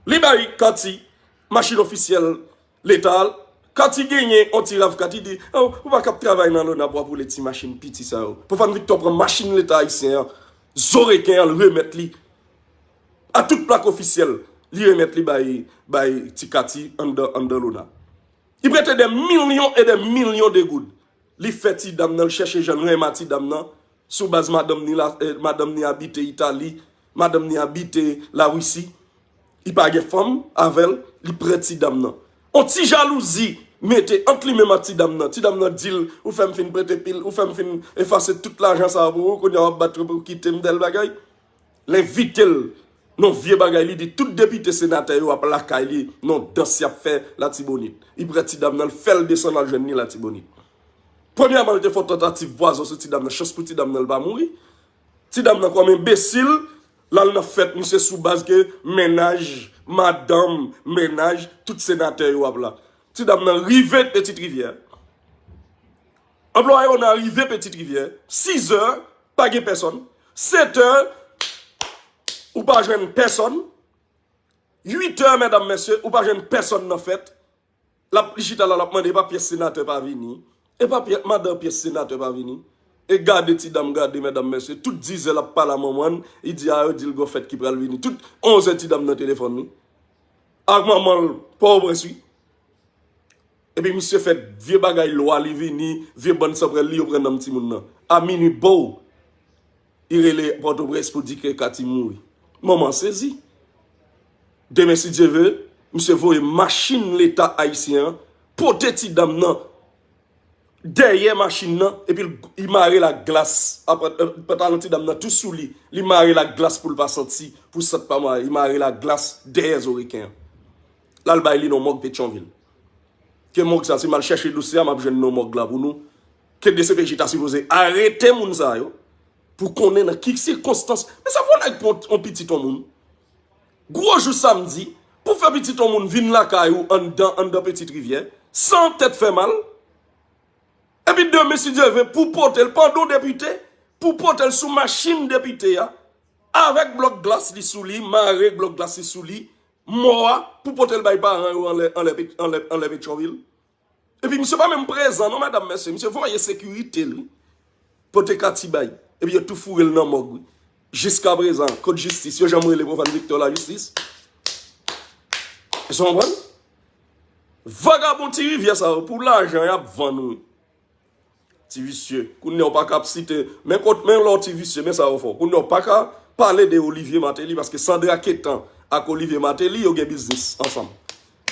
Li bay Kati machin ofisyèl Leta. Kati genyen yon ti rav kat, li di, "Oh, ou pa kab travay nan Lona pou w ap woule ti machin piti sa yo." Pwofàn Viktò pran machin Leta ayisyen an, zoreken an, l remèt li. A tout plak ofisyèl, li remèt li bay, bay ti Kati anndan, anndan Lona. Li prete dè milyon e dè milyon de goud. Li fè ti dam nan, l chèche jan l renmen ti dam nan. Sou baz madanm ni la, eh, madanm ni abite Itali, madanm ni abite Larisi. Li pa gen fanm avè l, li pran ti dam nan. On ti jalouzi mete ant li menm ak ti dam nan. Ti dam nan di l, "Ou fè m fin prete pil, ou fè m fin efase tout lajan sa a pou ou, kounye a w ap bat pou w kite m tèl bagay." L envite l nan vye bagay, li di tout depite senatè yo ap lakay li nan dans y ap fè Latibonit. Li pran ti dam nan, l fè l desann al jwenn li Latibonit. Premyèman, l te fè yon tantativ pwazon sou ti dam nan, chans pou ti dam nan, l pa mouri. Ti dam nan kòm enbesil, l al nan fèt misye sou baz ke mennaj, madanm, mennaj, tout senatè yo ap la. Ti dam nan rive Petite Rivière. Anplwaye Lona rive Petite Rivière, sizè, pa gen pèsòn. Setè, ou pa jwenn pèsòn. Uitè, medam, mesye, ou pa jwenn pèsòn nan fèt. L ap, li chita la, l ap mande, "E pa pyès senatè pa vini? E pa pyè-, madan pyès senatè pa vini?" E gade ti dam, gade, medam, mesye, tout dizè l ap pale a manman l, li di, "A, yo di l gon fèt ki pral vini." Tout onzè ti dam nan telefòn li. Ak manman l, Pòtoprens, wi. Epi misye fè vye bagay lwa, li vini, vye bann sanprèl li, yo pran nanm timoun nan. A minui bow, li rele Pòtoprens pou di ke Kati mouri. Manman sezi. Demen, si Dye ve, misye voye machin Leta ayisyen an pote ti dam nan dèyè machin nan, epi l, li mare l ak glas. Apre, eh, pantalon ti dam nan tou sou li. Li mare l ak glas pou l pa santi, pou sant pa mare. Li mare l ak glas dèyè zoreken an. L al bay li nan mòg Petyonvil. Ke mòg sa, si m al chèche dosye a, m ap jwenn nan mòg la pou nou. Ke D C P J ta sipoze arete moun sa yo, pou konnen nan ki sikonstans. Men sa pou nèg pran yon pitit yon moun. Gwo jou samdi, pou fè pitit yon moun vin lakay ou anndan, anndan Petite Rivière, san tèt fè mal. Epi demen, si Dye ve, pou pote l, pandan w depite, pou pote l sou machin depite a, avèk blòk glas li sou li, mare blòk glas li sou li, mò a, pou pote l bay paran yo anlè, anlè, anlè, anlè Petyonvil. Epi misye pa menm prezan non, medam, mesye. Misye voye sekirite l, wi. Pote Kati bay. Epi yo tou foure l nan mòg, wi. Jiskaprezan, kot jistis? Yo janm rele Pwofàn Viktò lajistis? Èske w konprann? Vagabon Ti Rivyè sa yo, pou lajan, y ap vann ou. Ti visye. Kounye a w pa ka ap site, men kot, men lè w ti visye, men sa yo fè w. Kounye a w pa ka pale de Olivier Martelly, paske Sandra Quétan ak Olivier Martelly, yo gen biznis ansanm.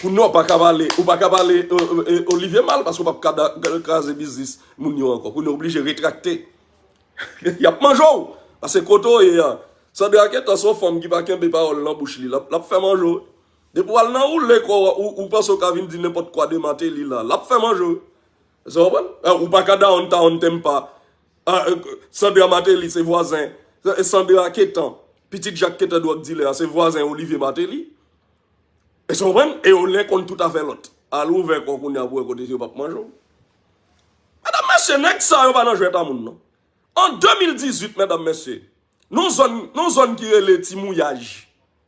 Kounye a w pa ka pale, ou pa ka pale, euh, euh, euh, Olivier mal, paske w p ap ka da-, kraze biznis moun yo ankò. Kounye a w oblije retrakte. Y ap manje w. Paske kote w ye a, Sandra Quétan se yon fanm ki pa kenbe pawòl nan bouch li. L ap, l ap fè manje w. Depi w al nan woule kò w, ou, ou panse w ka vin di nenpòt kwa de Martelly la. L ap fè manje w. Èske w konprann? Eh, ou pa ka downtown Tampa. Ah, eh, Sandra Martelly se vwazen. Eh, Sandra Quétan, pitit Jak Quétan dwòg dilè a, se vwazen Olivier Martelly. Èske w konprann? E yo len konn tout afè lòt. Al ouvè kò w kounye a pou wè kote yo p ap manje w. Medam, mesye, nèg sa yo pa nan jwèt a moun, non. An de mil dizuit, medam, mesye, nan zòn, nan zòn ki rele Ti Mouyaj,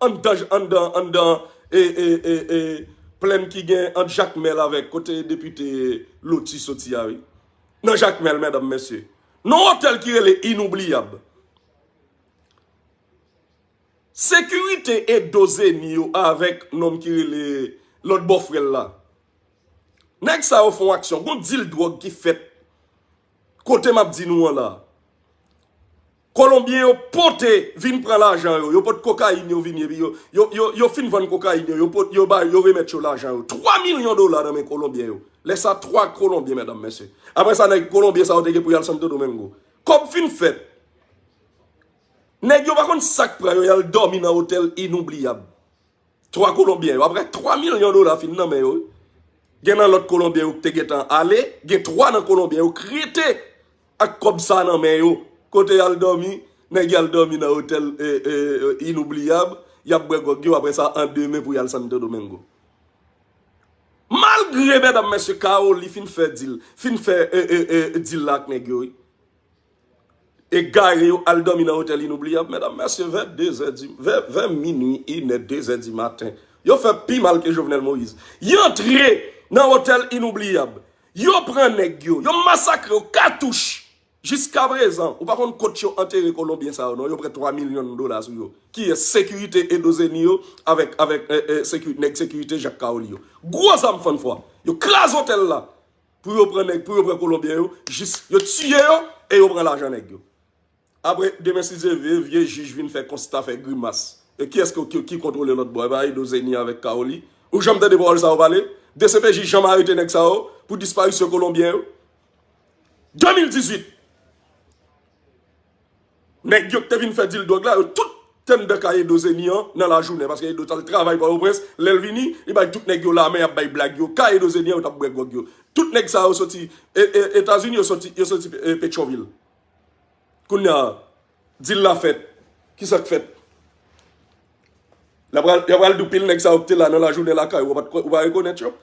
anndan, anndan, anndan, e, e, e, e, plèn ki gen ant Jakmèl avèk kote depite Loti soti a, wi. Nan Jakmèl, medam, mesye. Nan otèl ki rele Inoubliyab. Sekirite Edo Zeni yo avèk nonm ki rele lòt bòfrè l la. Nèg sa yo fè yon aksyon. Gon dil dwòg ki fèt kote m ap di nou an la. Kolonbyen yo pote vin pran lajan yo. Yo pot kokayin yo vini epi yo, yo, yo, yo fin vann kokayin yo. Yo pot, yo bay, yo remèt yo lajan yo. Twa milyon dola nan men Kolonbyen yo. Lè sa, twa Kolonbyen, medam, mesye. Apre sa, nèg Kolonbyen sa yo te gen pou y al Santo Domingo. Kòb fin fèt. Nèg yo pa konn sa k pran yo, y al dòmi nan otèl Inoubliyab. Twa Kolonbyen yo, apre twa milyon dola fin nan men yo, wi. Gen nan lòt Kolonbyen yo ki te gentan ale, gen twa nan Kolonbyen yo k rete ak kòb sa nan men yo. Kote y al dòmi, Nèg y al dòmi nan otèl e, e, e, inoubliyab, y ap bwè gwòg yo, apre sa, an demen pou y al Santo Domingo. Malgre, medam, mesye, Kaoli fin fè dil, fin fè e, e, e, dil la ak nèg yo, wi. Egare yo al dòmi nan otèl inoubliyab, medam, mesye, vè dezè di, vè, vè minwi, inè, dezè di maten. Yo fè pi mal ke Jovenel Moïse. Y antre nan otèl inoubliyab. Yo pran nèg yo, yo masakre yo, katouch. Jiskaprezan, ou pa konn kot yo antere Kolonbyen sa yo, non. Yo pran twa milyon dola sou yo. Kiyès? Sekirite Edo Zeni yo avèk, avèk e, e, seki, nèg sekirite Jak Kaoli yo. Gwo zam fann fwa. Yo kraze otèl la pou yo pran nèg, pou yo pran Kolonbyen yo, jis yo tiye yo e yo pran lajan nèg yo. Apre, demen si Dye vle, vye jij vin fè konsta, fè grimas. E kiyès ki, ki, ki kontwole lòt bò? E pa Edo Zeni avèk Kaoli? Ou janm tande pawòl sa yo pale? D C P J janm arete nèg sa yo pou disparisyon Kolonbyen yo? De mil dizuit, nèg yo ki te vin fè dil dwòg la, yo tout te anndan kay Edo Zeni an nan lajounen, paske Edo t al travay Pòtoprens, lè l vini, li bay tout nèg yo lamen, y ap bay blag yo, kay Edo Zeni an, yo t ap bwè gwòg yo. Tout nèg sa yo soti e, e, Etazini, yo soti, yo soti e, Petyonvil. Kounye a, dil la fèt. Kisa k fèt? L ap pral, y ap pral di w pil nèg sa yo ki te la nan lajounen lakay ou, ou pa t, ou pa rekonèt yo.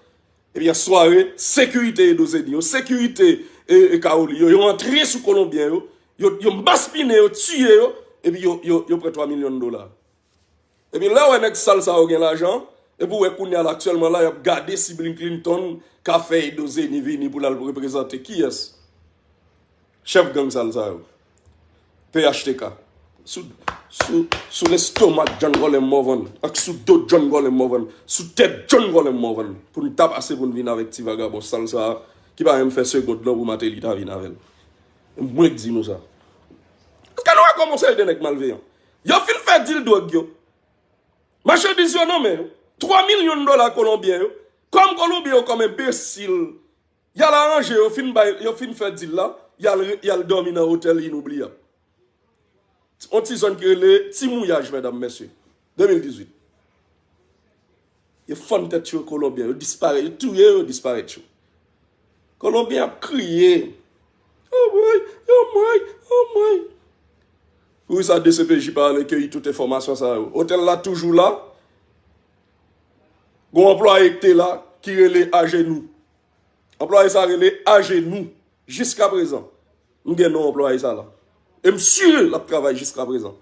Ebyen, sware, sekirite Edo Zeni yo, sekirite e, e, Kaoli yo, yo antre sou Kolonbyen yo, yo, yo maspinen yo, tiye yo, epi yo, yo, yo pran twa milyon dola. Epi lè w wè nèg sal sa yo gen lajan, epi w wè kounye a la, aktyèlman la, y ap gade si Bill Clinton ka fè Edo Zeni vini pou l al reprezante. Kiyès? Chèf gang sal sa yo. P H T K. Sou, sou, sou lestomak John Rollin Morvan ak sou do John Rollin Morvan, sou tèt John Rollin Morvan, pou n ta pase pou n vin avèk ti vagabon sal sa a, ki pa menm fè segond non pou Martelly ta vin avè l. Mwen k di nou sa. Èske nou wè kòman se de nèg malveyan? Yo fin fè dil dwòg yo. Machandiz yo nan men yo. Twa milyon dola Kolonbyen yo. Kòm Kolonbyen yo kòm enbesil, y al aranje yo, fin bay, yo fin fè dil la, y al, y al dòmi nan otèl inoubliyab. On ti zòn ki rele Ti Mouyaj, medam, mesye. De mil dizuit. Yo fann tèt yo Kolonbyen, yo disparèt, yo touye yo, yo disparèt yo. Kolonbyen ap kriye. Anmwey, anmwey, anmwey. Poukisa D C P J pa al rekeyi tout enfòmasyon sa yo? Otèl la toujou la. Gon anplwaye ki te la, ki rele Ajenou. Anplwaye sa rele Ajenou. Jiskaprezan, m gen non anplwaye sa la. E m sire l ap travay jiskaprezan.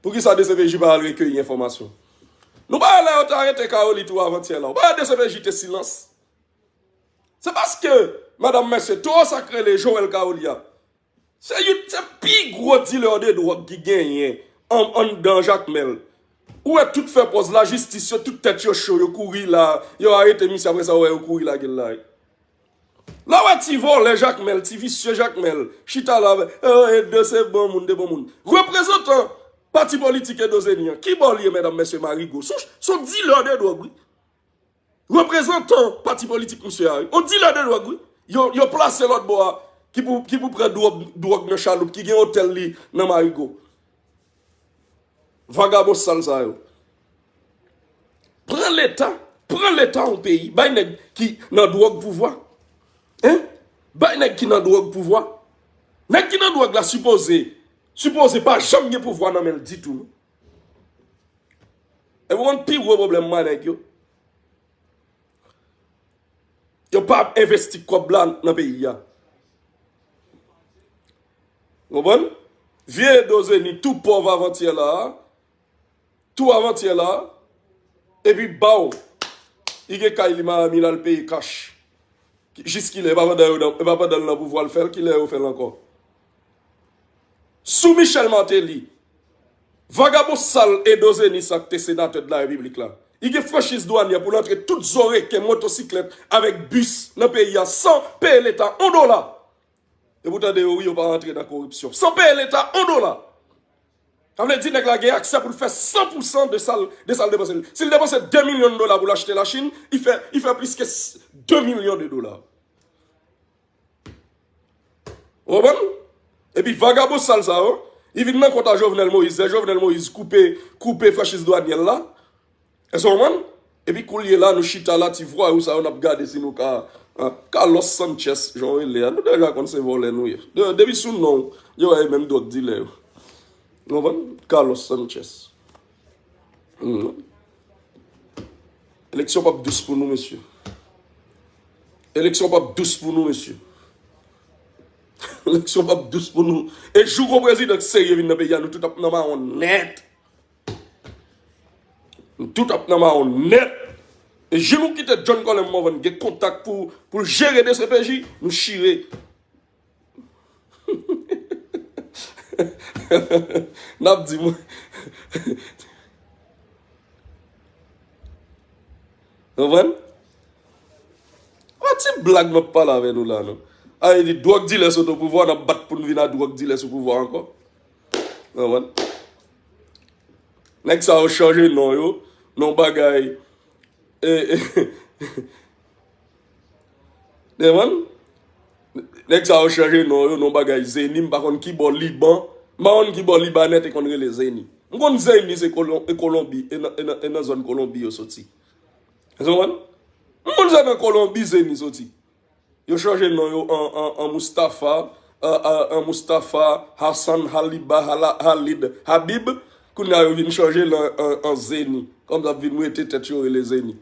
Poukisa D C P J pa al rekeyi enfòmasyon? Nou pa wè lè yo te arete Kaoli tou avantyè la? Ou pa wè D C P J te silans? Se paske, medam, mesye, towo sa k rele Joel Kaoli a, se youn, se pi gwo dilè de dwòg ki genyen an, anndan Jakmèl. Ou wè tout fè pòz lajistis yo, tout tèt yo cho, yo kouri la, yo arete misye, apre sa, ou wè yo kouri lage l la. Lè w wè ti vòlè Jakmèl, ti visye Jakmèl, chita la, e, e, de se bon moun, de bon moun. Reprezantan pati politik Edo Zeni an, ki bò l ye, medam, mesye, Marigo? Se yon, se yon dilè de dwòg, wi. Reprezantan pati politik misye a, wi. Yon dilè de dwòg, wi. Yo, yo plase lòt bò a, ki pou, ki pou pran dwòg, dwòg nan chaloup, ki gen otèl li nan Marigo. Vagabon sal sa yo. Pran leta, pran leta yon peyi, bay nèg ki nan dwòg pouvwa. Hein? Bay nèg ki nan dwòg pouvwa. Nèg ki nan dwòg la sipoze, sipoze pa janm gen pouvwa nan men l ditou, non. E pou konn pi gwo pwoblèm mwen nèg yo. Yo pa ap envesti kòb la nan peyi a. Konprann? Vye Edo Zeni tou pòv avantyè la a, tou avantyè la a, epi baw, li gen kay li Miami, l al peye kach. Jiskilè? E pa pandan yo nan, e pa pandan l nan pouvwa l fè l, kilè yo fè l ankò? Sou Michel Martelly, vagabon sal Edo Zeni sa k te senatè de la repiblik la, li gen franchiz dwanyè pou l antre tout zo reken, motosiklèt avèk bis nan peyi a san peye leta yon dola. E pou tande yo, wi, yo pa rantre nan koripsyon. San peye leta yon dola. Sa vle di nèg la gen aksè pou l fè san pou san de sa l, de sa l depanse. Si l depanse de milyon dola pou l achte Lachin, li fè, li fè plis ke de milyon de dola. Ou konprann? Epi vagabon sal sa yo, li vin nan kont a Jovenel Moïse. Lè Jovenel Moïse koupe, koupe franchiz dwanyè l la. Èske w konprann? Epi koulye la, nou chita la, ti vwayou sa yo, n ap gade si nou ka, ah, Carlos Sanchez, jan w rele a. Nou deja konn se vòlè nou ye. De, depi sou non w, yo wè e menm dwòg dilè yo. Ou konprann? Carlos Sanchez. Hmm. Eleksyon p ap dous pou nou, mesye. Eleksyon p ap dous pou nou, mesye. Eleksyon p ap dous pou nou. E jou gon prezidan k serye vin nan peyi a, nou tout ap nan mawon nèt. Nou tout ap nan mawon nèt. E jou nou kite John Colem Morvan gen kontak pou, pou l jere D C P J, nou chire. N ap di mwen. Konprann? Pa ti blag m ap pale avè nou la, non. A, e di dwòg dilè sot o pouvwa, n ap bat pou n vin a dwòg dilè sou pouvwa ankò. Konprann? Nèg sa yo chanje non yo, non bagay. E, e, Konprann? Nèg sa yo chanje non yo, non bagay Zeni, m pa konn ki bò Liban. M pa konn ki bò Libanè te konn rele Zeni. M konn Zeni se Kolon-, e Kolonbi, e nan, e nan, e nan zòn Kolonbi yo soti. Ou konprann? M konn se nan Kolonbi Zeni soti. Yo chanje non yo an, an, an Mustafa, an, an, an Mustafa, Hassan, Haliba, Hala-, Halid, Habib. Kounye a yo vin chanje l an, an, an Zeni. Kòm sa ap vin rete tèt yo rele Zeni.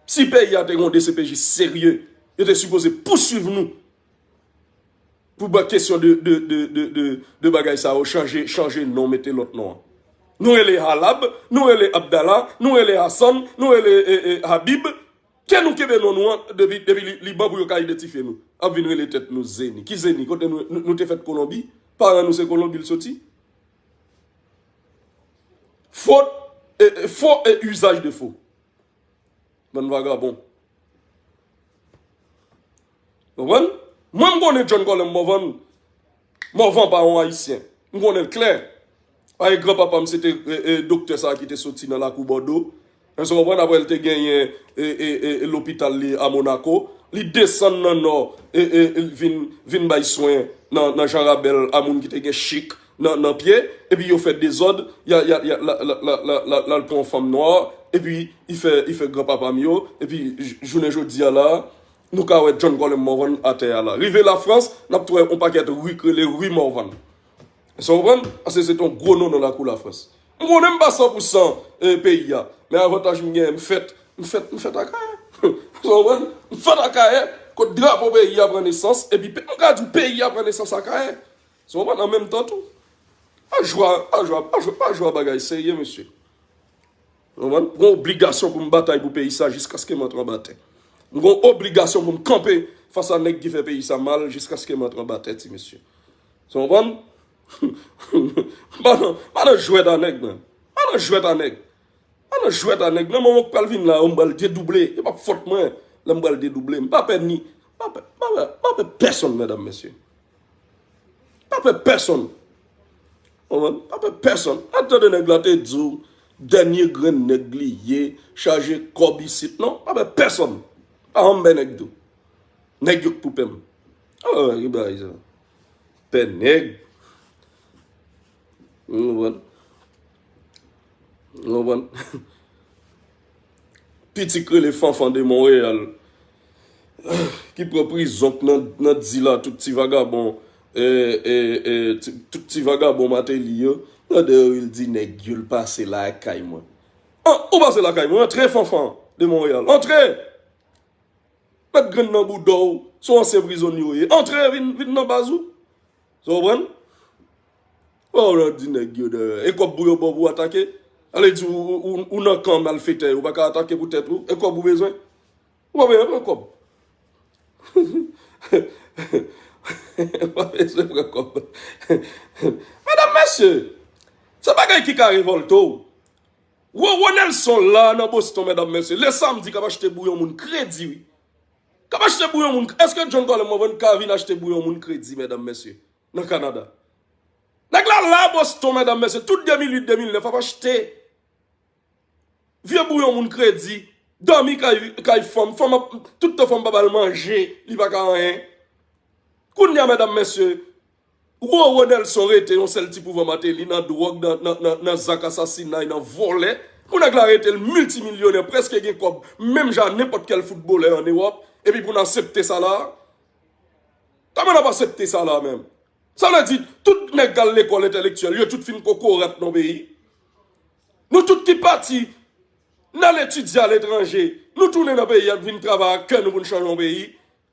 Si peyi a te gen yon D C P J serye, yo te sipoze pouswiv nou. Pou ba kesyon de, de, de, de, de, de bagay sa yo, chanje, chanje non, mete lòt non an. Nou rele Halab, nou rele Abdallah, nou rele Hassan, nou rele, e, e, Habib. Ke nou kenbe non nou an depi, depi Li-, Liban pou yo ka idantifye nou. Ap vin rele tèt nou Zeni. Ki Zeni? Kote nou, nou, nou te fèt Kolonbi? Paran nou se Kolonbi l soti? Fot, e, e, fo e usaj de fo. Bann vagabon. Konprann? Mwen, m konnen John Colem Morvan. Morvan pa yon Ayisyen. M konnen l klè. Paske granpapa m se te, e, e, doktè sa a ki te soti nan lakou Bòdo. Èske w konprann? Apre l te genyen, e, e, e, e, lopital li a Monaco. Li desann nan Nò, e, e, e, vin, vin bay swen nan, nan Jan Rabèl a moun ki te gen chik nan, nan pye, epi yo fè dezòd, y a, y a, y a, l a, l a, l a, l a, l a, l al pran yon fanm nwa, epi li fè, li fè granpapa m yo, epi j-, jounen jodi a la, nou ka wè John Colem Morvan atè a la. Rive Lafrans, n ap twè yon pakèt ri k rele ri Morvan. Èske w konprann? Paske se te yon gwo non nan lakou Lafrans. M konnen m pa san pou san, e, peyi a, men avantaj m genyen, m fèt, m fèt, m fèt Akayè. Èske w konprann? M fèt Akayè, kot drapo peyi a pran nesans, epi pe-, m ka di w peyi a pran nesans Akayè. Èske w konprann? An menm tan tou. Pa jwa, pa jwa, pa jwa, pa jwa bagay serye, mesye. Ou konprann? M gen obligasyon pou m batay pou peyi sa jiskaske m antre anba tè. M gen obligasyon pou m kanpe fas a nèg ki fè peyi sa mal jiskaske m antre anba tè, ti mesye. Ou konprann? M pa nan, m pa nan jwèt a nèg, mwen. M pa nan jwèt a nèg. M pa nan jwèt a nèg. Nan moman k pral vin la, m pral dedouble. E p ap fòt mwen lè m pral dedouble. M pa pè ni, m pa pè, m pa pè, m pa pè pèsonn, medam, mesye. Pa pè pèsonn. Konprann? Pa pè pèsonn. Ap tande nèg la te di w, dènye grenn nèg li ye, chaje kòb isit. Non, pa pè pèsonn. Pa janm pè nèg tou. Nèg yo k pou pè m. Oh, ki bagay sa. Pè nèg. Ou konprann? Ou konprann? Piti k rele Fanfan de Monreyal, ki pran prizon k nan, nan di la, tout ti vagabon, e, e, e, ti, tout ti vagabon Mateli yo, nan dèyè yo, l di nèg yo, l pase lakay mwen. An, ou pase lakay mwen, antre Fanfan de Monreyal, antre! Mèt grenn nan bouda w, se yon ansyen prizonye w ye. Antre, vin, vin nan baz ou. Sa w konprann? Wè w nan di nèg yo dèyè. E kòb pou yo ba w pou w atake? Ale di ou, ou, ou, ou nan kan malfetè yo, ou pa ka atake pou tèt ou. E kòb ou bezwen? Ou pa bezwen pran kòb. Ou pa bezwen pran kòb. Medam, mesye, se bagay ki ka revòlte w. Roro Nelson la nan Boston, medam, mesye. Le samdi k ap achte bouyon moun kredi, wi. K ap achte bouyon moun. Èske John Colem Morvan ka vin achte bouyon moun kredi, medam, mesye, nan Kanada? Nèg la la Boston, medam, mesye, tout de mil uit, de mil nèf ap achte vye bouyon moun kredi, dòmi kay, kay fanm, fanm ap, tout tan fanm pa ba l manje, li pa ka anyen. Kounye a, medam, mesye, Roro Nelson rete yon sèl ti pouvwa Martelly nan dwòg, nan, nan, nan, nan zak asasinay, nan vòlè. Pou nèg la rete l miltimilyonè, prèske gen kòb, menm jan nenpòt kèl foutbolè an Ewòp, epi pou n aksepte sa la? Kòman n ap aksepte sa la menm? Sa vle di, tout nèg k al lekòl entèlektyèl, yo tout fin kokorat nan peyi. Nou tout ki pati, n al etidye aletranje, nou tounen nan peyi a, n vin travay ak kè nou pou n chanje yon peyi.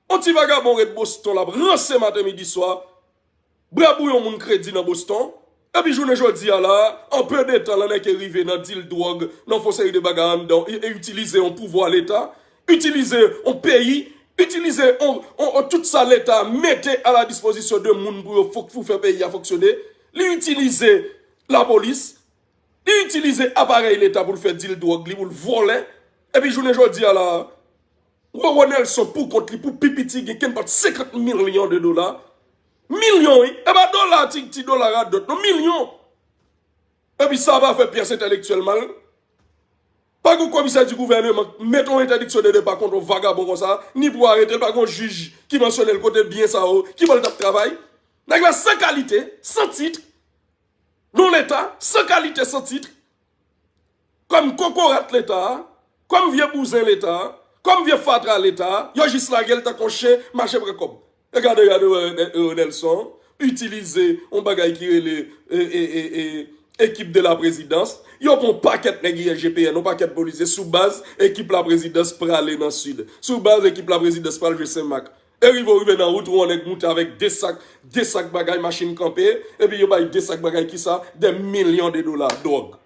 Yon ti vagabon ret Boston, l ap ranse maten, midi, swa, bra bouyon moun kredi nan Boston. Epi jounen jodi a la, an pe de tan, l annèke rive nan dil dwòg, nan fon seri de bagay anndan, e, e itilize yon pouvwa leta, itilize yon peyi, itilize yon, yon, yon tout sa leta mete a la dispozisyon de moun pou yo fok-, pou fè peyi a fonksyone. Li itilize lapolis, li itilize aparèy leta pou l fè dil dwòg li, pou l vòlè. Epi jounen jodi a la, Roro Nelson pou kont li, pou pi piti, gen kenpòt senkant milyon de dola. Milyon, wi. E pa dola, ti, ti dola radòt, non, milyon. Epi sa pa fè pyès entèlektyèl mal. Pa gen komisè di gouvèneman k mete yon entèdiksyon de depa kont yon vagabon konsa, ni pou arete l, pa gen yon jij ki mansyone l kote byen sa yo, ki bò l t ap travay. Nèg la san kalite, san tit, non leta, san kalite, san tit. Kòm kokorat leta a, kòm vye bouzen leta a, kòm vye fatra leta a, yo jis lage l tankou yon chen mache pran kòb. E gade, gade, wè, wè, wè, Nelson itilize yon bagay ki rele, e, e, e, e, ekip de la prezidans. Yo pran yon pakèt nèg I S G P N, yon pakèt polisye sou baz ekip la prezidans prale nan sid. Sou baz ekip la prezidans pral jwe Senmak. E rive, rive nan wout, yon nèg moute avèk de sak, de sak bagay, machin kanpe, epi yo bay de sak bagay, kisa? Dè milyon de dola, dwòg.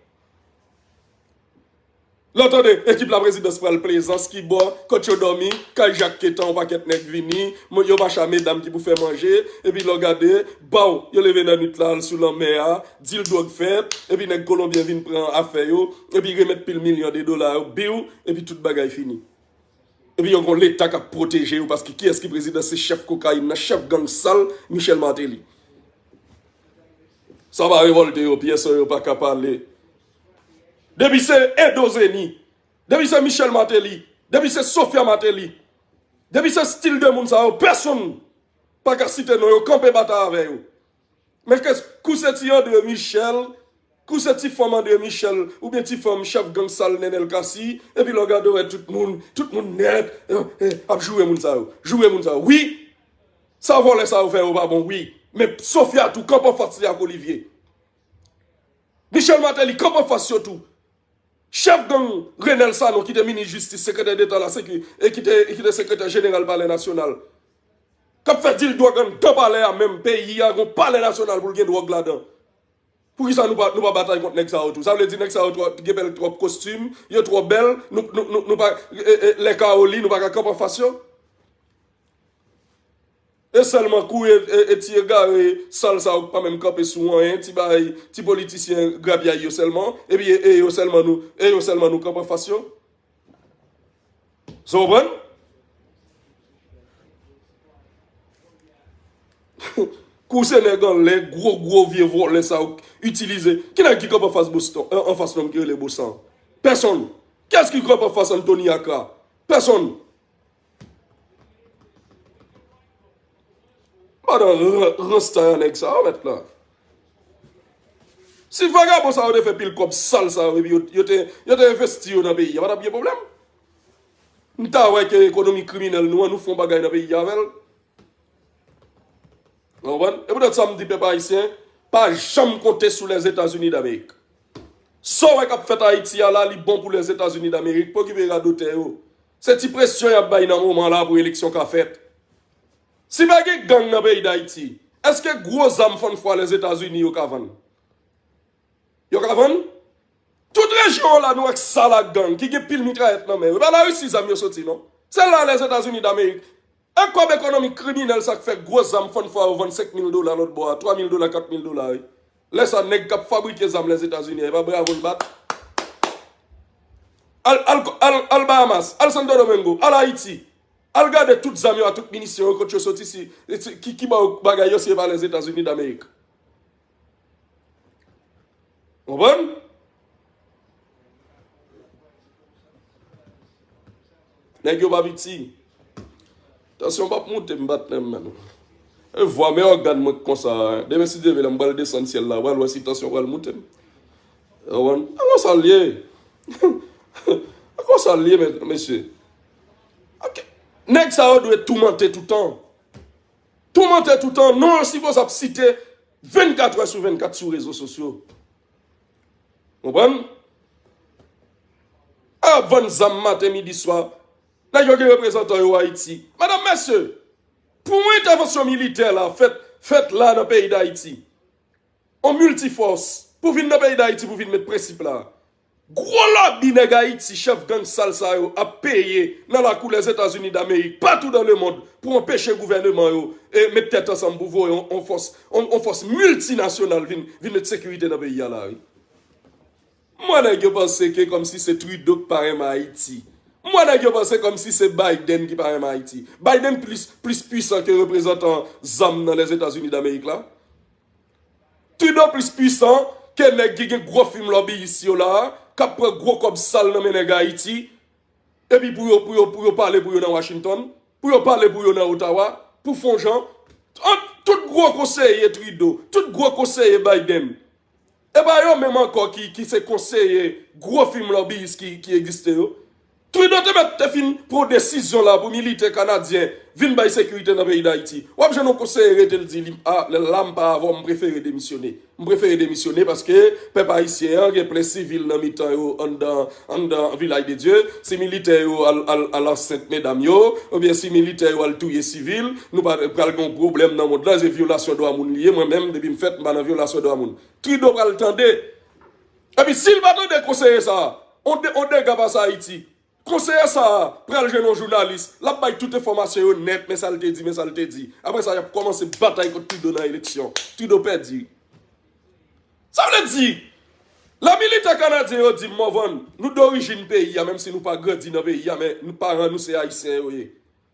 Lè w tande ekip la prezidans pral Plezans, ki bò, kot yo dòmi, kay Jak Ketan, yon pakèt nèg vini, mo-, yo mache a medam ki pou fè manje, epi lè w gade, baw, yo leve nan nwit la, al sou lanmè a, dil dwòg fèt, epi nèg kolonbyen vin pran afè yo, epi remèt pil milyon de dola yo, biw, epi tout bagay fini. Epi yo gon leta k ap pwoteje yo, paske kiyès ki prezidan? Se chèf kokayin nan, chèf gang sal, Michel Martelly. Sa pa revòlte yo pyès, yo pa ka pale. Depi se Edo Zeni, depi se Michel Martelly, depi se Sophia Martelly, depi se stil de moun sa yo, pèsonn pa ka site non yo, kanpe batay avè yo. Men ke, kou se ti André Michel, kou se ti fanm André Michel, oubyen ti fanm chèf gang sal Nenel Cassy, epi lè w gade w wè tout moun, tout moun nèt, eh, eh, ap joure moun sa yo. Joure moun sa yo. Wi, sa vòlè sa yo fè yo pa bon, wi. Men Sophia tou, kanpe anfas li ak Olivier. Michel Martelly, kanpe anfas yo tou. Chèf gang Renel Sanon ki te minis jistis, sekretè deta la seki-, e ki te, e ki te sekretè jeneral palè nasyonal, k ap fè dil dwòg anndan palè a menm, peyi a gon palè nasyonal pou l gen dwòg ladan. Poukisa nou pa, nou pa batay kont nèg sa yo tou? Sa vle di nèg sa yo twò, gen bèl twòp kostim, yo twò bèl, nou, nou, nou, nou pa, e, e, lè kawoli, nou pa ka kanpe anfas yo? E sèlman kou e, e, e ti egare sal sa yo k pa menm kanpe sou anyen, ti bagay, ti politisyen grapyay yo sèlman, epi e, e yo sèlman nou, e yo sèlman nou kanpe anfas yo. Sa w konprann? Kou se nèg anlè, gwo, gwo vye vòlè sa yo k itilize. Ki nèg ki kanpe anfas Boston, an, anfas nonm ki rele Bosan? Pèsonn. Kiyès ki kanpe anfas Anthony Accra? Pèsonn. Madan ran-, ranstay a nèg sa yo mèt la. Si vagabon sa yo te fè pil kòb sal sa yo, epi yo, yo te, yo te envesti yo nan peyi a, pa t ap gen pwoblèm. M ta wè ke ekonomi kriminèl nou an, nou fè yon bagay nan peyi a avè l. Ou konprann? E poutèt sa m di pèp ayisyen, pa janm konte sou Lèzetazini Damerik. Sa w wè k ap fèt Ayiti a la, li bon pou Lèzetazini Damerik, pa okipe radotè yo. Se ti presyon y ap bay nan moman la pou eleksyon ka fèt. Si pa gen gang nan peyi Dayiti, èske gwo zam fann fwa Lèzetazini yo ka vann? Yo ka vann? Tout rejyon an la nou wè k sal ak gang, ki gen pil mitrayèt nan men yo. E pa Larisi zam yo soti non. Se la Lèzetazini Damerik. E kòb ekonomi kriminèl sa k fè gwo zam fann fwa yo vann senk mil dola lòt bò a, twa mil dola, kat mil dola wi. Lè sa nèg k ap fabrike zam Lèzetazini an, e pa bravo l bat. Al, al, al, al Bahamas, al Santo Domingo, al Ayiti. Al gade tout zam yo a tout minisyon yo, kot yo soti, si, si, ki, ki ba yo bagay yo, si e pa Lèzetazini Damerik. Konprann? Nèg yo pa piti. Tansyon p ap moute m, patnè m, menm. E vwa men ògàn mwen k konsa. Demen si Dye vle, lè m pral desann syèl la, pral wè si tansyon pral moute m. Ou konprann? A konsa l ye. A konsa l ye, men, mesye. Ok. Nèg sa yo dwe toumante toutan. Toumante toutan, non yo sipoze ap site vennkat è sou vennkat sou rezo sosyo. Konprann? Ap vann zam maten, midi, swa. Nèg yo gen reprezantan yo Ayiti. Madanm, mesye, pou yon entèvansyon militè la fèt, fèt la nan peyi Dayiti, on miltifòs, pou vin nan peyi Dayiti, pou vin met prensip la. Gwo lòbi nèg Ayiti, chèf gang sal sa yo, ap peye nan lakou Lèzetazini Damerik, patou dan lemond, pou anpeche gouvèneman yo, e met tèt ansanm pou voye on, on fòs, on, on fòs miltinasyonal vin, vin met sekirite nan peyi a la, wi. M wè nèg yo panse ke kòmsi se Trudeau ki pa renmen Ayiti. M wè nèg yo panse kòmsi se Biden ki pa renmen Ayiti. Biden plis, plis pwisan ke reprezantan zam nan Lèzetazini Damerik la. Trudeau plis pwisan ke nèg ki gen gwo fim lòbiyis yo la, k ap pran gwo kòb sal nan men nèg Ayiti, epi pou yo, pou yo, pou yo pale pou yo nan Washington, pou yo pale pou yo nan Ottawa, pou fè on jan, an, tout gwo konseye Trudeau, tout gwo konseye Biden, e pa yo menm ankò ki, ki se konseye gwo fim lòbiyis ki, ki egziste yo. Trudeau te mèt te fin pran desizyon la pou militè kanadyen vin bay sekirite nan peyi Dayiti. W ap jwenn yon konseye rete l di li, a, lè la m pa avè w, m prefere demisyone. M prefere demisyone paske pèp ayisyen an gen plen sivil nan mitan yo anndan, anndan Vilaj de Dye. Si militè yo al, al, al ansent medam yo, oubyen si militè yo al touye sivil, nou pa pral gen yon pwoblèm nan mond lan, se vyolasyon dwa moun li ye. Mwen menm, depi m fèt, m pa nan vyolasyon dwa moun. Trudeau pral tande. Epi si l pa tande konseye sa a, on de, on dega pase Ayiti. Konseye sa a pral jwenn yon jounalis, l ap bay tout enfòmasyon yo nèt, men sa l te di, men sa l te di. Apre sa, y ap kòmanse batay kont Trudeau nan eleksyon. Trudeau pèdi. Sa vle di, lè militè kanadyen yo di m, Morvan, nou dorijin peyi a, menm si nou pa grandi nan peyi a, men nou paran nou se ayisyen yo ye.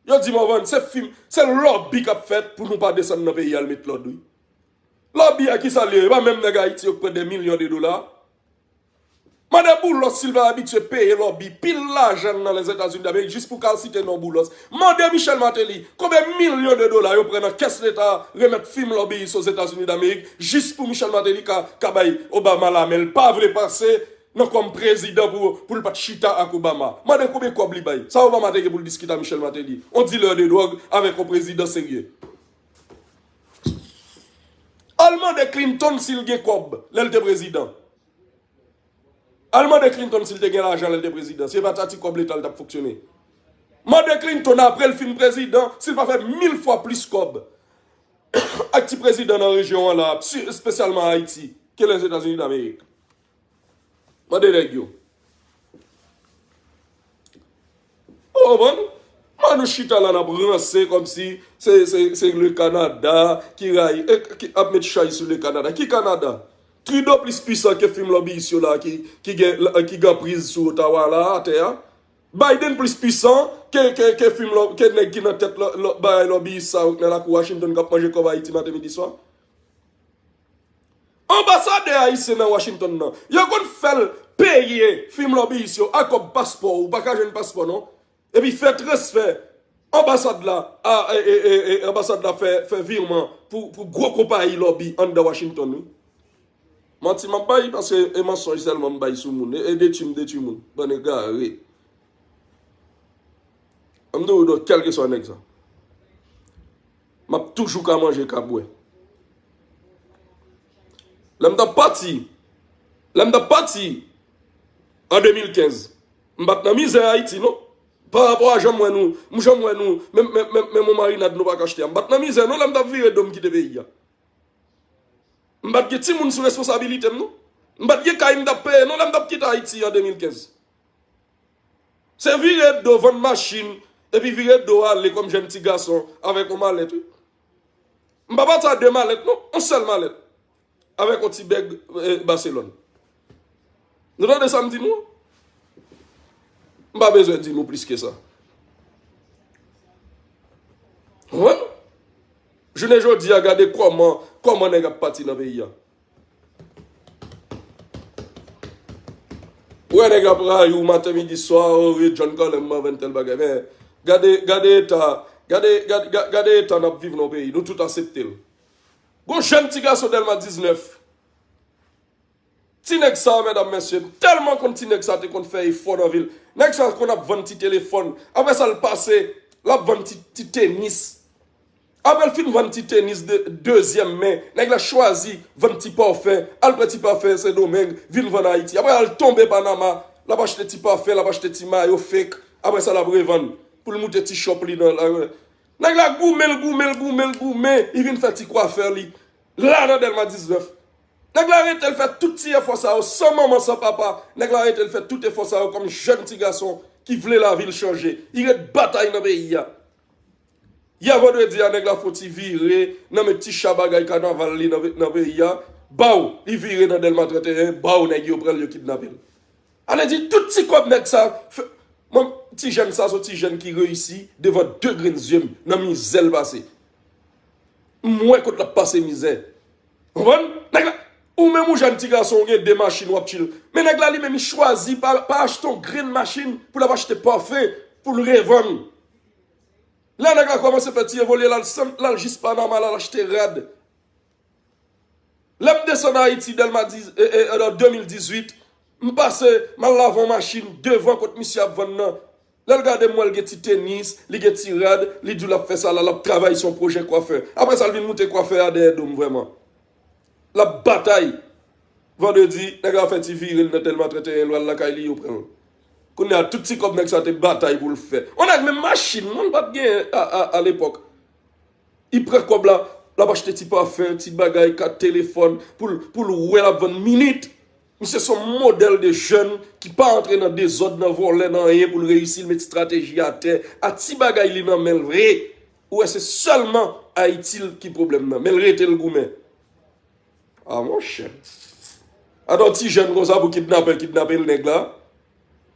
Yo di Morvan, se fim, se lòbi k ap fèt pou nou pa desann nan peyi a al met lòd, wi. Lòbi a kisa l ye? E pa menm nèg Ayiti yo k pran dè milyon de dola? Mande Boulos si l pa abitye peye lòbi pil lajan nan Lèzetazini Damerik jis pou ka site non Boulos. Mande Michel Martelly konbyen milyon de dola yo pran nan kès leta remèt fim lòbiyis Ozetazini Damerik jis pou Michel Martelly ka, ka bay Obama lamen l pa vle pase nan kòm prezidan pou, pou l pa t chita ak Obama. Mande konbyen kòb li bay. Sa Obama te gen pou l diskite a Michel Martelly? On dilè de dwòg avèk on prezidan serye. Al mande Clinton si l gen kòb lè l te prezidan. Al mande Clinton si l te gen lajan lè l te prezidan. Se pa ta ti kòb leta l t ap fonksyone. Mande Clinton apre l fin prezidan si l pa fè mil fwa plis kòb ak ti prezidan nan rejyon an la, si, espesyalman Ayiti, ke Lèzetazini Damerik. Mande nèg yo. Ou konprann? Mwen nou chita la n ap ranse kòmsi se, se, se le Kanada ki rayi, e, ki ap met chay sou le Kanada. Ki Kanada? Trudeau plis pwisan ke fim lòbiyis yo la ki, ki gen, ki gen anpriz sou Ottawa la, atè a. Biden plis pwisan ke, ke, ke fim lò, ke nèg ki nan tèt lò, lò, bagay lòbiyis sa yo nan lakou Washington k ap manje kòb Ayiti maten, midi, swa. Anbasadè ayisyen nan Washington nan, yo konn fè l peye fim lòbiyis yo a kòb paspò, ou pa ka jwenn paspò non. Epi fè transfè anbasad la, a, e, e, e, e, anbasad la fè, fè virman pou, pou gwo konpayi lòbi anndan Washington, wi. Manti m ap bay, paske e mansonj sèlman m bay sou moun, e, e detwi m detwi moun, bann egare. Ann di w, donk, kèlkeswa nèg sa, m ap toujou ka manje ka bwè. Lè m t ap pati, lè m t ap pati an de mil kenz, m pa t nan mizè Ayiti, non. Pa rapò a jan m wè nou, m jan m wè nou, menm, menm, menm, menm yon marinad nou pa ka achte a. M pa t nan mizè, non, lè m t ap vire do m kite peyi a. M pa t gen timoun sou responsabilite m, non. M pa t gen kay m t ap peye, non, lè m t ap kite Ayiti an de mil kenz. Se vire do, vann machin, epi vire do ale kòm jèn ti gason avèk yon malèt, wi. M pa pati a de malèt, non, yon sèl malèt. Avèk yon ti bèg, eh, Baselòn. Nou tande sa m di nou? M pa bezwen di nou plis ke sa. Konprann? Jounen jodi a, gade kòman, kòman nèg ap pati nan peyi a. Ou wè nèg ap rayi w maten, midi, swa, o, e John Colem m anvè n tèl bagay. Men, gade, gade eta, gade, gade, ga- gade eta n ap viv nan peyi. Nou tout aksepte l. Gon jèn ti gason Dèlma diznèf. Ti nèg sa, medam, mesye, m tèlman konn ti nèg sa te konn fè efò nan vi l. Nèg sa konn ap vann ti telefòn. Apre sa, l pase, l ap vann ti, ti tenis. Apre l fin vann ti tenis de, dezyèm men, nèg la chwazi vann ti pafè, al pran ti pafè Sendomeng, vin vann Ayiti. Apre al tonbe Panama, l ap achte ti pafè, l ap achte ti mayo fake. Apre sa, l ap revann pou l moute ti shop li nan la. Nèg la goumen, l goumen, l goumen, l goumen, li vin fè ti kwafè li la nan Dèlma diznèf. Nèg la rete l fè tout ti efò sa yo san manman, san papa. Nèg la rete l fè tout efò sa yo kòm jèn ti gason ki vle lavi l chanje. Li ret batay nan peyi a. Yè vandredi a, nèg la fè yon ti vire nan men ti cha bagay kanaval li nan, nan peyi a. Baw, li vire nan Dèlma trannteyen, baw, nèg yo pran l, yo kidnape l. Ale di tout ti kòb nèg sa fè. Mwen, ti jèn sa, se yon ti jèn ki reyisi devan de grenn zye m nan mizè l pase. M wè kot l ap pase mizè. Konprann? Nèg la, ou menm ou jèn ti gason, ou gen de machin, w ap chill. Men nèg la li menm, li chwazi pa, pa achte yon grenn machin pou l ap achte pafen pou l revann. Lè nèg la kòmanse fè ti evolye, l al san, l al jis Panama, l al achte rad. Lè m desann Ayiti, Dèlma diz, e, e, e, de mil dizuit, m pase, m al lave yon machin devan kot misye ap vann nan. Lè l gade m, wè l gen ti tenis, li gen ti rad, li di w l ap fè sa la, l ap travay sou yon pwojè kwafè. Apre sa, l vin moute kwafè a dèyè do m vrèman. L ap batay. Vandredi, nèg la fè ti vire l nan Dèlma trannteyen, l al lakay li, yo pran l. Kounye a, tout ti kòb nèg sa te batay pou l fè. Yon nèg menm machin, moun pa t gen a, a, a lepòk. Li pran kòb la, l ap achte ti pafen, ti bagay, kat telefòn, pou l, pou l wè l ap vann minit. Misye se yon modèl de jèn ki pa antre nan dezòd, nan vòlè, nan anyen pou l reyisi, l met estrateji atè. A ti bagay li nan men l vre. Ou wè se sèlman Ayiti l ki pwoblèm nan. Men l rete l goumen. A monchè. Atò ti jèn konsa pou kidnapè kidnape l nèg la.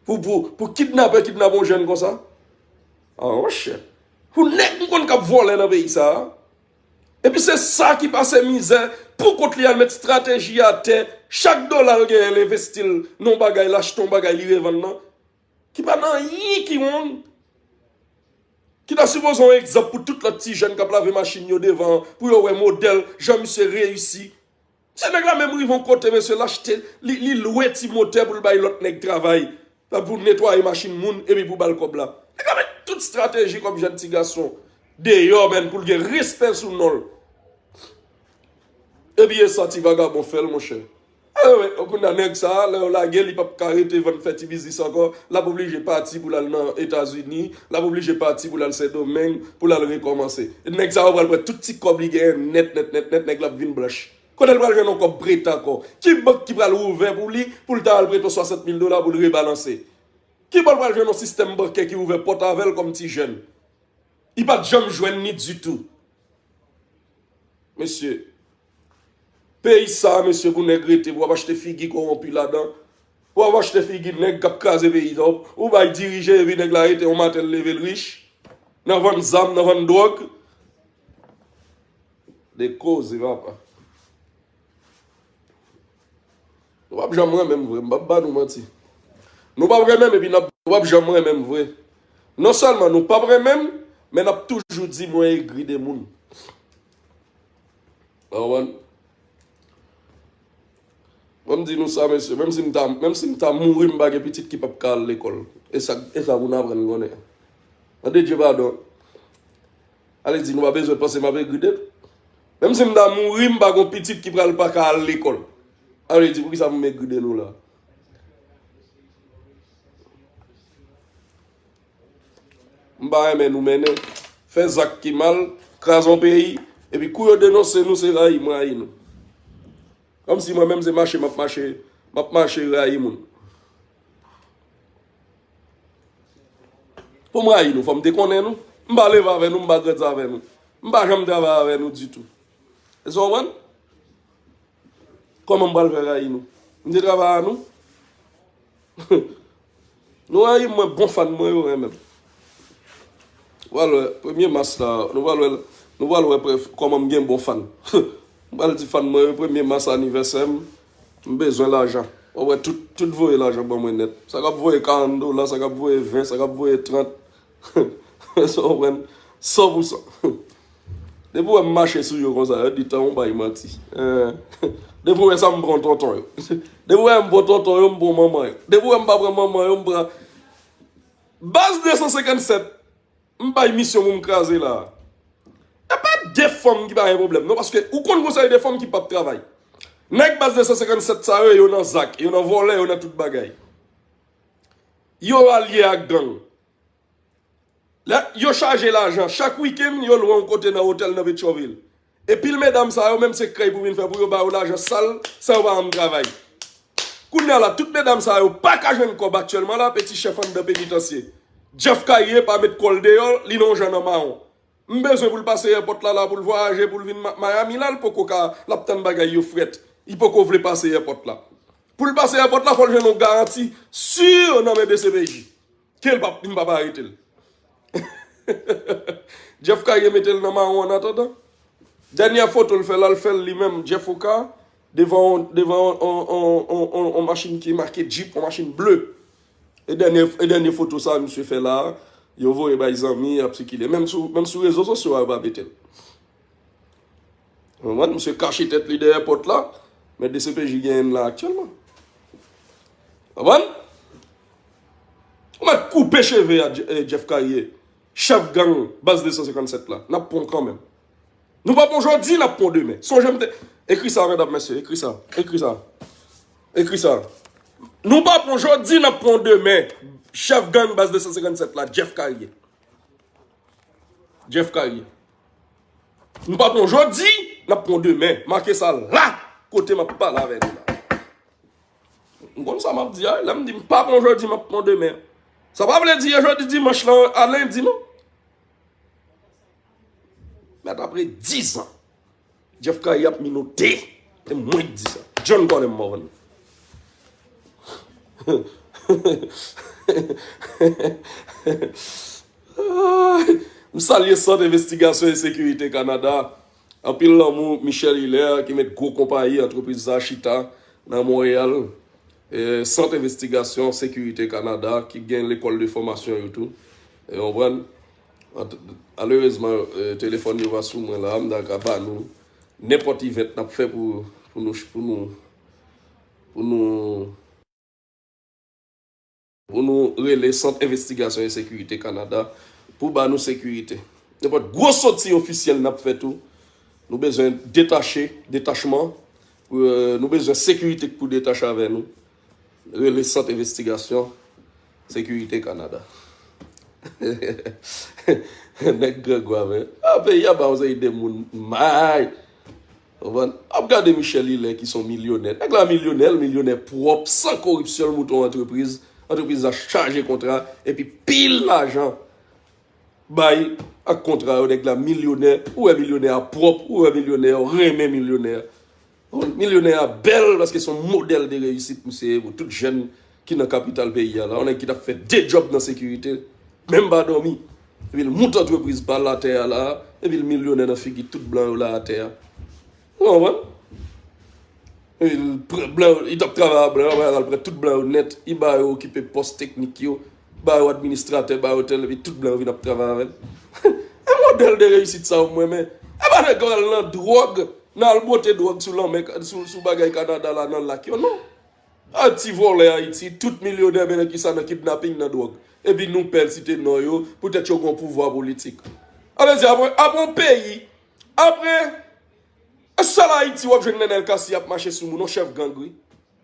Pou, pou, pou kidnapè kidnape yon jèn konsa. A monchè. Pou nèg m konn k ap vòlè nan peyi sa a. Epi se sa ki pase mizè, pou kont li al met estrateji atè, chak dola l genyen l envesti l nan yon bagay, l achte yon bagay, li revann nan. Ki pa nan anyen ki wrong. Ki ta sipoze yon egzanp pou tout lòt ti jèn k ap lave machin yo devan an, pou yo wè modèl, jan misye reyisi. Se nèg la menm rive yon kote, mesye, l achte, li, li lwe ti motè pou l bay lòt nèg travay. Pou netwaye machin moun, epi pou ba l kòb la. Nèg la met tout estrateji kòm jèn ti gason. Deyò, menm pou l gen respè sou non l. Epi e sa ti vagabon fè l, monchè. Anyway, kounye a nèg sa a, lè yo lage l, li p ap ka rete vann fè ti biznis ankò. L ap oblije pati pou l al nan Etazini. L ap oblije pati pou l al Sendomeng, pou l al rekòmanse. Nèg sa yo pral pran tout ti kòb li genyen nèt, nèt, nèt, nèt, nèg la ap vin blanch. Kote l pral jwenn yon kòb prete ankò? Ki bank ki pral ouvè pou li, pou l ta al prete yon swasant mil dola pou l rebalanse? Ki bò l pral jwenn yon sistèm bankè ki ouvè pòt avè l kòm ti jèn? Li pa t janm jwenn ni ditou. Mesye, peyi sa a, mesye, pou nèg rete, pou w ap achte figi kowonpi ladan, pou w ap achte figi nèg k ap kraze peyi sa, ou, ou bay dirije, epi nèg la rete yon maten l leve l rich, nan vann zam, nan vann dwòg. De koze, papa. Nou p ap janm renmen m vre, m p ap ba nou manti. Nou p ap renmen m epi n ap, nou p ap janm renmen m vre. Non sèlman nou p ap renmen m, men n ap toujou di mwen egri de moun. Ou konprann? Mwen m di nou sa, mesye, menm si m ta, menm si m ta mouri, m pa gen pitit ki p ap ka al lekòl. E sa, e sa pou n aprann konnen. Tande Dye padon. Ale di nou pa bezwen panse m ap egri de nou. Menm si m ta mouri, m pa gon pitit ki pral pa ka al lekòl. Ale di poukisa pou m egri de nou la? M pa renmen nou mennen. Fè zak ki mal, kraze yon peyi, epi kou yo denonse nou, se rayi m rayi nou. Kòmsi mwen menm se mache m ap mache, m ap mache rayi moun. Pou m rayi nou, fò m te konnen nou. M pa leve avè nou, m pa grandi avè nou. M pa janm travay avè nou ditou. Èske w konprann? Kòman m pral fè rayi nou? M te travay a nou? Nou rayi m, mwen bon fan mwen yo renmen m. Nou pral wè premye mas la, nou pral wè, nou pral wè pre-, kòman m gen bon fan. M pral di fan mwen yo premye mas anivèsè m, m bezwen lajan. W ap wè tout, tout voye lajan ban mwen nèt. Sa k ap voye karant dola, sa k ap voye ven, sa k ap voye trant. Èske w konprann? San pou san. Depi w wè m mache sou yo konsa, yo di tan ou bay manti. Eh. Depi w wè sa m pran tonton yo. Depi w wè m pran tonton yo, m pran manman yo. Depi w wè m pa pran manman yo, m pran baz de san senkann sèt. M bay misyon pou m kraze la. E pa fanm ki pa gen pwoblèm, non, paske ou konn gon seri de fanm ki p ap travay. Nèg baz de san senkann sèt sa yo, yo nan zak, yo nan vòlè, yo nan tout bagay. Yo alye ak gang. Lè yo chaje lajan, chak wikenn, yo lwe yon kote nan otèl nan Petyonvil. E pil medam sa yo, menm se krèy pou vin fè pou yo ba yo lajan sal, san yo pa janm travay. Kounye a la, tout medam sa yo pa ka jwenn kòb aktyèlman la, peti chèf anndan penitansye. Jeff Carrier pa met kò l deyò, li nan yon jan nan mawon. M bezwen pou l pase èpòt la, la pou l vwayaje, pou l vin Ma-, Miami la, l poko ka, l ap tann bagay yo frèt. Li poko vle pase èpòt la. Pou l pase èpòt la, fò l jwenn yon garanti si nan men D C P J. Ke l p ap, m p ap arete l. Jeff Carrier mete l nan mawon an atandan. Dènyè foto l fè la, l fè l li menm, Jeff Oka, devan, devan yon, yon, yon, yon, yon machin ki make Jeep, yon machin ble. E dènyè, e dènyè foto sa misye fè la, yo voye bay zanmi, y ap sikile. Menm sou, menm sou rezo sosyo a, yo pa mete l. Konprann? Misye kache tèt li dèyè pòt la, men D C P J genyen l la aktyèlman. Konprann? Ou mèt koupe cheve a, Je-, eh, Jeff Carrier, chèf gang baz de san senkann sèt la. N ap pran w kanmenm. Nou pa pran jodi, n ap pran w demen. Sonje m te. Ekri sa, medam, mesye, ekri sa, ekri sa. Ekri sa. Nou pa pran w jodi, n ap pran w demen. Chèf gang baz de san senkann sèt la, Jeff Carrier. Jeff Carrier. Nou pa pran w jodi, n ap pran w demen. Make sa la, kote m ap pale avè nou la. M konn sa m ap di a, lè m di m pa pran w jodi, m ap pran w demen. Sa pa vle di e jodi dimanch lan a lendi, non. Mèt apre diz an. Jeff Carrier ap minote. E mwen k di sa. John Colem Morvan. M salye Sant Envestigasyon e Sekirite Kanada. Anpil lanmou, Michel Hilaire, ki met gwo konpayi, antrepriz sa chita nan Monreyal. E, Sant Envestigasyon Sekirite Kanada, ki gen lekòl de fòmasyon yo tou. E, w konprann? Ant-, malerezman, e, telefòn yo pa sou mwen la, m ta ka ba nou nenpòt event n ap fè pou, pou nou, pou nou, pou nou, pou nou rele Sant Envestigasyon e Sekirite Kanada pou ba nou sekirite. Nenpòt gwo soti ofisyèl n ap fè tou, nou bezwen detache, detachman, e, nou bezwen sekirite k pou detache avè nou. Rele Sant Envestigasyon Sekirite Kanada. Nèg grangou avè. A, peyi a ba yon seri de moun may. Konprann? Ap gade Michel Hilaire ki se yon milyonè. Nèg la milyonè, l milyonè pwòp, san koripsyon, l monte yon antrepriz. Antrepriz la chaje kontra, epi pil lajan bay ak kontra yo, nèg la milyonè. Ou wè milyonè a pwòp, ou wè milyonè a renmen milyonè a. Milyonè a bèl paske se yon modèl de reyisit misye ye pou tout jèn ki nan kapital peyi a la. Yon nèg ki t ap fè de djòb nan sekirite, menm pa dòmi. Epi l moute antrepriz pa l atè a la, epi l milyonè nan figi tout blan yo la atè a. Ou konprann? Epi l pran blan yo, li t ap travay ak blan yo, apre sa l pran tout blan yo nèt, li ba yo okipe pòs teknik yo, ba yo administratè, ba yo tèl, epi tout blan yo vin ap travay avè l. E modèl de reyisit sa yo m renmen. E pa nèg yo al nan dwòg, nan al bwote dwòg sou lanmè, sou, sou bagay Kanada la, nan lak yo, non. A ti vòlè Ayiti, tout milyonè, men nan kisa, nan kidnaping, nan dwòg. Epi nou pè site non yo, poutèt yo gen yon pouvwa politik. Sa vle di, apre, apre yon peyi, apre, sèl Ayiti w ap jwenn Nenel Cassy ap mache sou moun, yon chèf gang, wi.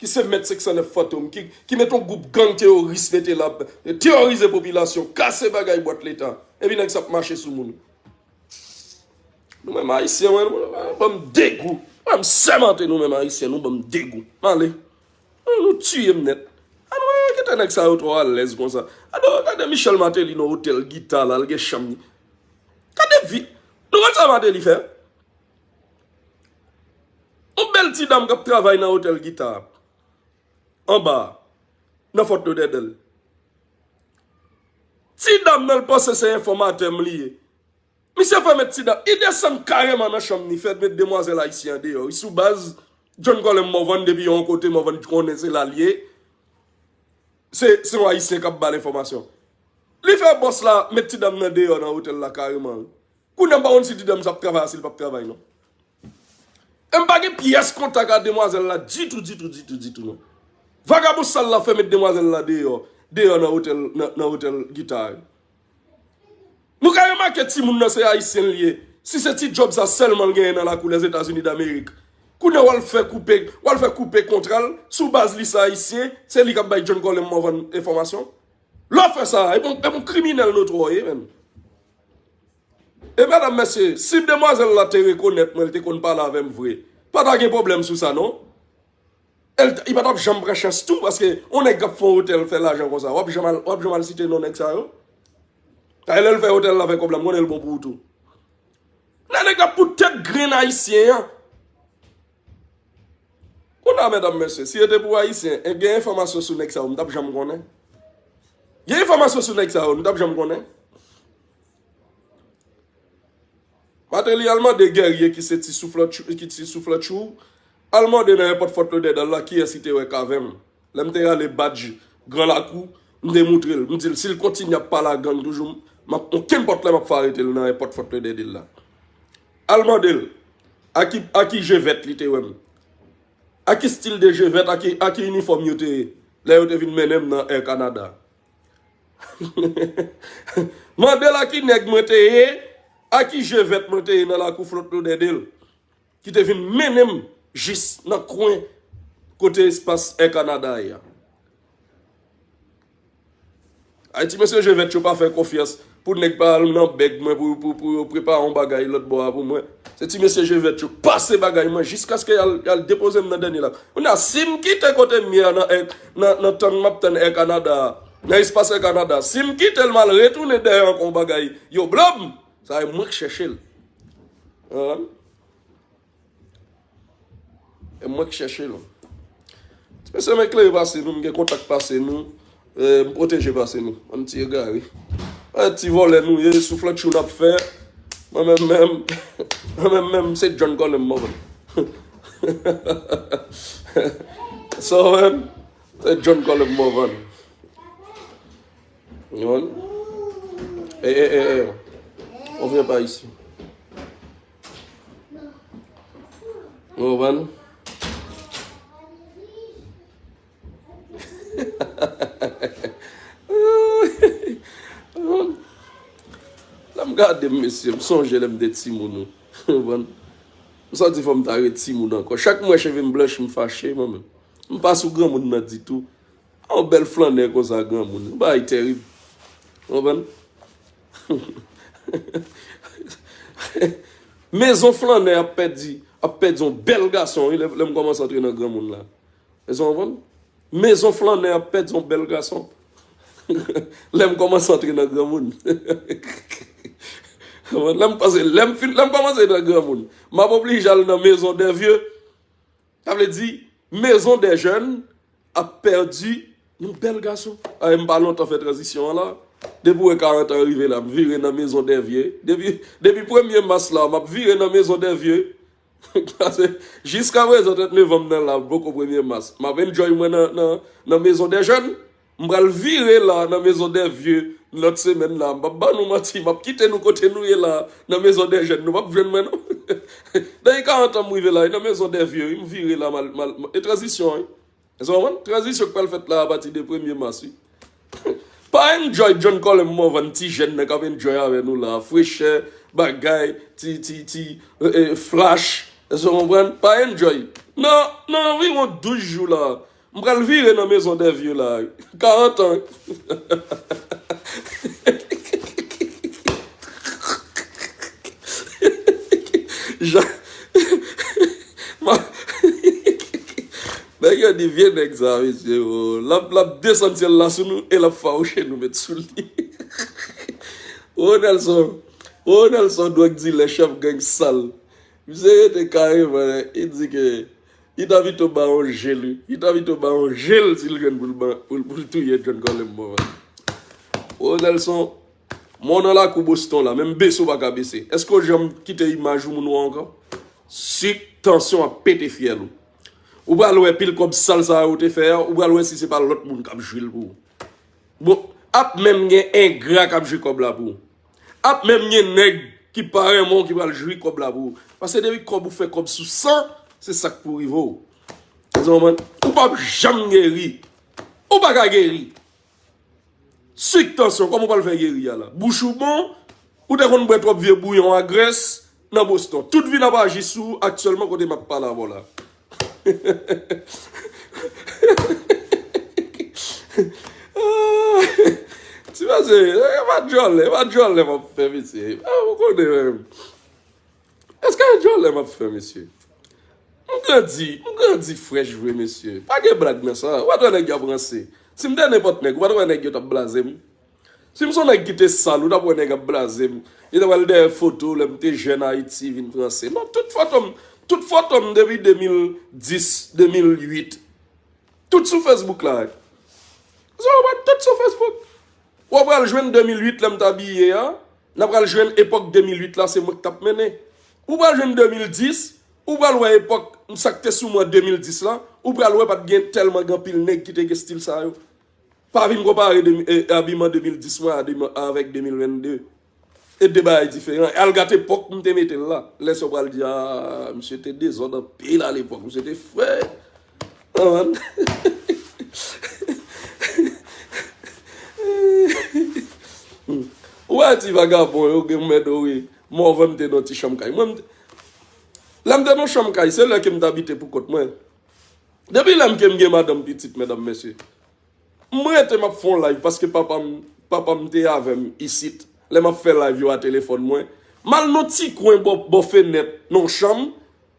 Ki se mèt senk san nèf Fantom, ki, ki met yon gwoup gang teworis mete l ap teworize popilasyon, kase bagay bwat leta. Epi nèg sa ap mache sou moun. Nou menm Ayisyen, mwen, nou ban m degou. Mwen, m sèmante nou menm Ayisyen, nou ban m degou. M ale. Nou, nou tiye m nèt. A nou, kite nèg sa yo twò alèz konsa. A nou, gade Michel Martelly nan otèl gita la, l gen chanm li. Gade vi. Nou konn sa Martelly fè? Yon bèl ti dam k ap travay nan otèl gita. Anba. Nan Fort Lauderdale. Ti dam nan, l panse se enfòmatè m li ye. Misye fè met ti dam, li desann kareman nan chanm li, fè met demwazèl ayisyen an deyò. Li sou baz, John Colem Morvan depi yon kote, Morvan konnen se la l ye. Se, se yon ayisyen k ap ba l enfòmasyon. Li fè bòs la met ti dam nan deyò nan otèl la kareman, wi. Kounye a m pa konn si ti dam sa ap travay, si l p ap travay, non. E m pa gen pyès kontak a demwazèl la ditou, ditou, ditou, ditou, non. Vagabon sal la fè met demwazèl la deyò, deyò nan otèl, nan, nan otèl gita a. Nou ka remake timoun nan se ayisyen l ye. Si se ti djòb sa sèlman l genyen nan lakou Lèzetazini Damerik, kounye a w al fè koupe, w al fè koupe kontra l sou baz li se Ayisyen, se li k ap bay John Colem Morvan enfòmasyon. Lè w fè sa, e bon, e bon kriminèl notwè w ye, menn. E medam, mesye, si demwazèl la te rekonèt mwen, li te konn pale avè m vre, pa ta gen pwoblèm sou sa, non. El, li pa t ap janm pran chans tou, paske yon nèg k ap fè yon otèl fè lajan konsa, w ap janm al, w ap janm al site non nèg sa yo? Ay, lè l fè otèl la avèk kòb la, m konnen l bon pou ou tou. Nan nèg la pou tèt grenn ayisyen an. Kounye a, medam, mesye, si yo te pou ayisyen, e gen enfòmasyon sou nèg sa yo, m t ap janm konnen. Gen enfòmasyon sou nèg sa yo, m t ap janm konnen. Martelly al mande Guerrier ki se ti souflè tchou, ki ti souflè tchou, al mande nan èpòt Fort Lauderdale la kiyès ki te wè k avè m. Lè m te rale badj Gran Lakou, m te moutre l. M di l, si l kontinye ap pale a gang toujou, m ap, okenn pòt lè m ap fè arete l nan èpòt Fort Lauderdale la. Al mande l, a ki, a ki je vèt li te wè m. A ki stil de je vèt, a ki, a ki inifòm yo te ye, lè yo te vin mennen m nan Air Canada. Mande l a ki nèg mwen te ye, a ki je vèt mwen te ye nan lakou Fort Lauderdale, ki te vin mennen m jis nan kwen kote espas Air Canada ye a. Ay, ti mesye je vèt yo pa fè konfyans pou nèg pa al nan bèg mwen pou, pou, pou yo prepare yon bagay lòt bò a pou mwen. Se ti mesye je vèt yo pase bagay mwen jiskaske y al, y al depoze m nan dènye la. Kounye a, si m kite kote m ye a nan, nan, nan tann m ap tann Air Canada a, nan espas Air Canada, si m kite l m al retounen dèyè ankò yon bagay, yo blo m, sa e mwen k chèche l. Konprann? E mwen k chèche l. Ti mesye m eklere pase nou, m gen kontak pase nou, e, m pwoteje pase nou. Bann ti egare. Bann ti vòlè nou ye, souflè tchou n ap fè. Mwen menm menm, mwen menm menm, se John Colem Morvan. Sa w wè m? Se John Colem Morvan. Yon. E, e, e, e. On vient par ici. Ou konprann? Lè m gade m, mesye, m sonje lè m te timoun, ou konprann? M santi fò m ta ret timoun ankò. Chak m wè cheve m blanch, m fache, mwen menm. M pa sou granmoun nan ditou. Yon bèl flannè konsa, granmoun. Yon bagay tèrib. Ou konprann? Mezon flannè ap pèdi, ap pèdi yon bèl gason, wi, lè, lè m kòmanse antre nan granmoun la. Èske w konprann? Mezon flannè ap pèdi yon bèl gason. Lè m kòmanse antre nan granmoun. Lè m panse, lè m fin, lè m kòmanse nan granmoun, m ap oblije al nan maison des vieux. Sa vle di, maison des jeunes ap pèdi yon bèl gason. Ay, m pa lontan fè tranzisyon an la. Depi w wè karant an rive la, m vire nan maison des vieux. Depi, depi premye mas la, m ap vire nan maison des vieux. Paske jiska prezan, trant novanm nan la, m poko premye mas. M ap enjoy mwen nan, nan, nan maison des jeunes. M pral vire la nan maison des vieux lòt semèn la. M p ap ba nou manti, m ap kite nou kote nou ye la nan maison des jeunes. Nou p ap jwenn mwen non. Depi karant an m rive la, nan maison des vieux, wi, m vire la, m al, m al, e tranzisyon, wi. Èske w konprann? Tranzisyon k pral fèt la apati de premye mas, wi. Pa enjoy John Colem Morvan, ti jèn nan k ap enjoy avè nou la. Frechè, bagay, ti, ti, ti, e, e, flash. Èske w konprann? Pa enjoy. Nan, nan anviwon douz jou la, m pral vire nan maison des vieux la. Karant an. Jan, ma, nèg yo di vye nèg sa, mesye, o. L ap, l ap desann syèl la sou nou e l ap fawouche nou met sou li. O Nelson, o Nelson, dwòg dilè, chèf gang sal. Misye rete kareman, li di ke li ta pito ba yon jel, wi. Li ta pito ba yon jel si l jwenn pou l ban, pou l, pou l touye John Colem Morvan. O Nelson, men w nan lakou Boston la, menm bese w pa ka bese. Èske w janm kite imaj yon moun wè w ankò? Sik, tansyon ap pete fyèl ou. Ou pral wè pil kòb sal sa yo te fè a, ou pral wè si se pa lòt moun k ap jwi l pou ou. Bon, ap menm gen engra k ap jwi kòb la pou ou. Ap menm gen nèg ki pa renmen w ki pral jwi kòb la pou ou. Paske depi kòb ou fè kòb sou san, se sa k pou rive w. Ou konprann? Ou p ap janm geri. Ou pa ka geri. Sik, tansyon, kòman w pral fè geri a la? Bouch ou bon, ou te konn bwè twòp vye bouyon a grès, nan Boston. Tout vi n ap aji sou aktyèlman kote m ap pale avè w la. Ti mesye, e pa djòlè, e pa djòlè m ap fè, mesye. A, ou konnen menm. Èske e djòlè m ap fè, mesye? M grandi, m grandi frèch vre, mesye. Pa gen blag nan sa. Ou pa t wè nèg yo ap ranse. Si m te nenpòt nèg, ou pa t wè nèg yo t ap blaze m? Si m se yon nèg ki te sal, ou t ap wè nèg ap blaze m. Yo t ap al dèyè foto lè m te jèn Ayiti, vin ranse. Non, tout foto m, tout foto m depi de mil dis, de mil uit. Tout sou Facebook la. Sa w wè, tout sou Facebook. Ou pral jwenn de mil uit lè m t abiye a. N a pral jwenn epòk de mil uit la, se mwen k t ap mennen. Ou pral jwenn de mil dis, ou pral wè epòk sa k te sou mwen de mil dis la, ou pral wè pa t gen tèlman gen anpil nèg ki te gen estil sa yo. Pa vin konpare de, e, abiman de mil dis mwen a de, avèk de mil vennde. E de bagay diferan. E al gade epòk m te mete l la. Lè sa w pral di, a, misye te dezòd anpil alepòk. Misye te fre. An. Ou wè ti vagabon yo gen mèd wi. Mòvan m te nan ti chanm kay. Mwen, m te, lè m te nan chanm kay, se lè ke m t abite pou kont mwen. Depi lè m ke m gen madanm pitit, medam, mesye. M rete m ap fè yon live paske papa m, papa m te avè m isit. Lè m ap fè live yo a telefòn mwen. M al nan ti kwen bò, bò fenèt, nan yon chanm.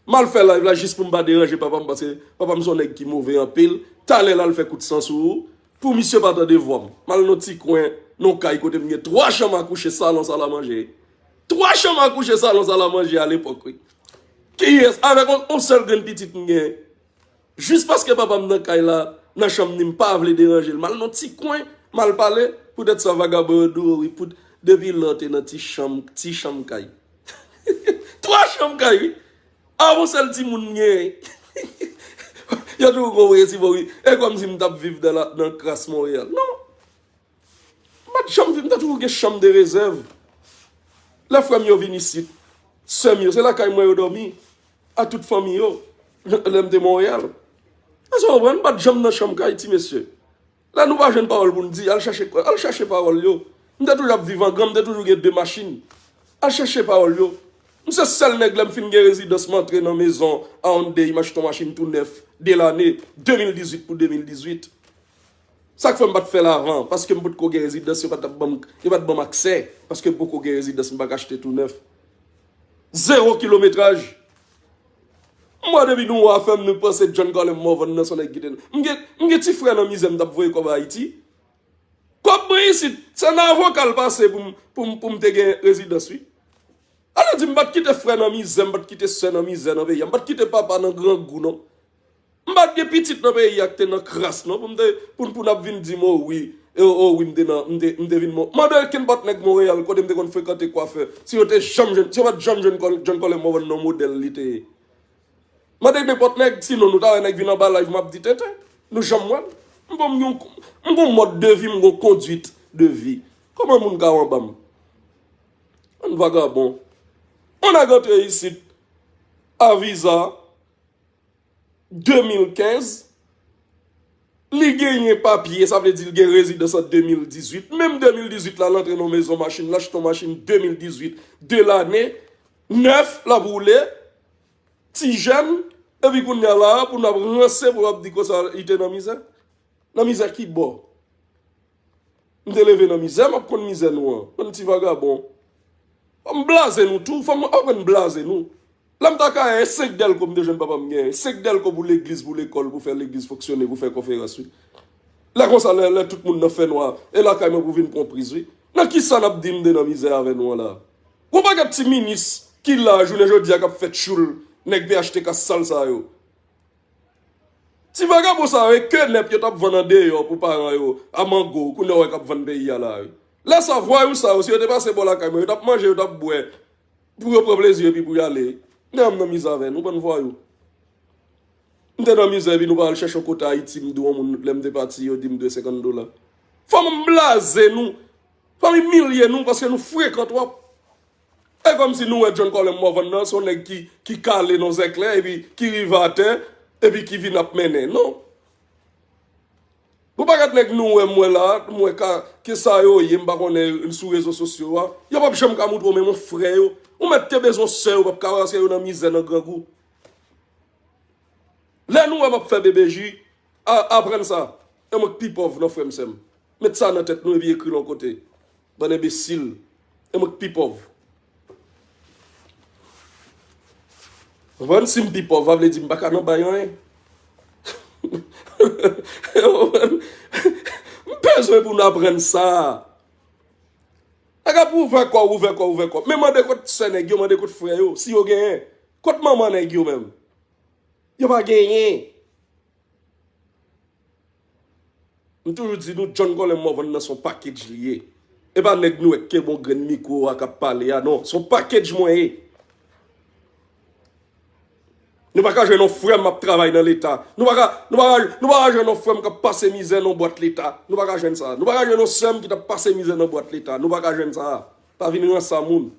M al fè live la jis pou m pa deranje papa m paske papa m se yon nèg ki move anpil. Talè l al fè kout san sou ou. Pou misye pa tande vwa m. M al nan ti kwen, nan yon kay kote m gen twa chanm a kouche, salon, sal a manje. Twa chanm a kouche, salon, sal a manje alepòk, wi. Kiyès, avèk yon, yon sèl grenn pitit m gen. Jis paske papa m nan kay la, nan chanm ni, m pa vle deranje l. M al nan ti kwen, m al pale, poutèt sa vagabon yo di w, wi, pout, depi lè w te nan ti chanm, ti chanm kay. Twa chanm kay, wi. A, yon sèl timoun m gen. Yo toujou konn resi bon, wi. E kòmsi m t ap viv nan la, nan kras Monreyal. Non. M pa t janm viv, m te toujou gen chanm de rezèv. Lè frè m yo vin isit, sè m yo, se lakay mwen yo dòmi. A tout fanmi yo, lè m te Monreyal. Èske w konprann? M pa t janm nan chanm kay ti mesye. Lè nou pa jwenn pawòl pou n di, al chache, al chache pawòl yo. M te toujou ap viv an gran, m te toujou gen de machin. Al chache pawòl yo. M se sèl nèg lè m fin gen rezidans m antre nan mezon a Hyundai, m achte yon machin tou nèf, de lane, de mil dizuit pou de mil dizuit. Sa k fè m pa t fè l avan, paske m potko gen rezidans, yo pa t ap ban m, yo pa t ban m aksè, paske m poko gen rezidans, m pa ka achte tou nèf. Zewo kilometraj. Mwen depi nou wè afè m, nou panse John Colem Morvan nan se yon nèg ki te. M gen, m gen ti frè nan mizè m t ap voye kòb Ayiti. Kòb mwen isit, se nan avoka l pase pou m, pou m, pou m te gen rezidans, wi. Ale di m pa t kite frè nan mizè, m pa t kite sè nan mizè nan peyi a, m pa t kite papa nan grangou, non. M pa t gen pitit nan peyi a ki te nan kras, non, pou m te, pou, pou n ap vin di m, o wi, e, o wi, m te nan, m te, m te vin Mon-, mande kenpòt nèg Monreyal kote m te konn frekante kwafè, si yo te janm jwenn, si yo pa t janm jwenn Col-, John Colem Morvan nan modèl li te ye. Mande nenpòt nèg, sinon nou ta wè nèg vin anba live m ap di tenten. Nou janm wè l. M gon, m gon, m gon mòd de vi, m gon kondwit de vi. Kòman moun ka anba m? Bann vagabon. Yon nèg antre isit a viza de mil kenz, li genyen papye, sa vle di l gen rezidans an de mil dizuit. Menm de mil dizuit la, l antre nan mezon machin, l achte yon machin de mil dizuit, de lane, nèf, l ap woule, ti jèn, epi kounye a la, pou n ap ranse, pou w ap di konsa, li te nan mizè. Nan mizè ki bò? M te leve nan mizè, m ap konn mizè nou an. Bann ti vagabon. Fò m blaze nou tou, fò m aprann blaze nou. Lè m ta ka, e senk dèlko m te jwenn papa m genyen. Senk dèlko pou legliz, pou lekòl, pou fè legliz fonksyone, pou fè konferans, wi. Lè konsa, lè, lè tout moun nan fènwa, e lakay mwen pou vin pran priz, wi. Nan kisa n ap di m te nan mizè avè nou an la? Gon pakèt ti minis ki la, jounen jodi a, k ap fè tchoul, nèg P H T K sal sa yo. Ti vagabon sa yo, e kenèp yo t ap vann andeyò pou paran yo, a mango, kounye a w wè k ap vann peyi a la, wi. Lè sa, vwayou sa yo, si yo te pase bò lakay mwen, yo t ap manje, yo t ap bwè, pou yo pran plezi, epi pou y ale. Nèg m nan mizè avè nou, bann vwayou. M te nan mizè, epi nou pa al chèche yon kote Ayiti, m dwe yon moun, lè m te pati, yo di m dwe senkant dola. Fò m blaze nou, fò m imilye nou, paske nou frekan twòp. E kòmsi nou wè John Colem Morvan nan, se yon nèg ki, ki kale nan zèklè, epi ki rive atè, epi ki vin ap mennen. Non. Gon pakèt nèg nou wè m wè la, m wè ka, ke sa yo ye, m pa konnen sou rezo sosyo a. Yo p ap janm ka montre w menm yon frè yo. Ou mèt te bezwen sè yo p ap ka paske yo nan mizè, nan grangou. Lè nou wè m ap fè B B J, a, aprann sa. E mwen k pi pòv nan frè m, sè m. Met sa nan tèt nou epi ekri l yon kote. Bann enbesil. E mwen k pi pòv. Konprann? Si m pi pòv, sa vle di m pa ka nan bay anyen. M bezwen pou n aprann sa. Nèg ap ouvè kò, ouvè kò, ouvè kò. Men mande kot sè nèg yo, mande kot frè yo, si yo genyen. Kot manman nèg yo menm? Yo pa genyen. M toujou di nou, John Colin Morvan nan se yon package li ye. E pa nèg nou wè k kenbe yon grenn mikwo a k ap pale a, non. Se yon package mwen ye. Nou pa ka jwenn yon frè m ap travay nan Leta. Nou pa ka, nou pa ka, nou pa ka jwenn yon frè m k ap pase mizè nan bwat Leta. Nou pa ka jwenn sa. Nou pa ka jwenn yon sè m ki t ap pase mizè nan bwat Leta. Nou pa ka jwenn sa. Pa vin ranse a moun.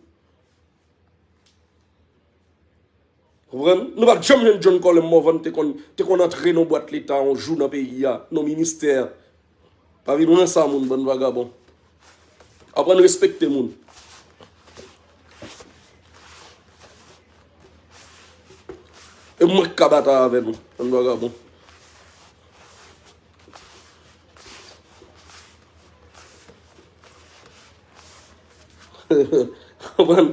Konprann? Nou pa t janm jwenn John Colin Morvan te konn, te konn antre nan bwat Leta yon jou nan peyi a, nan ministè. Pa vin ranse a moun, bann vagabon. Aprann respekte moun. E mwen k ka batay avè nou, bann vagabon. Konprann?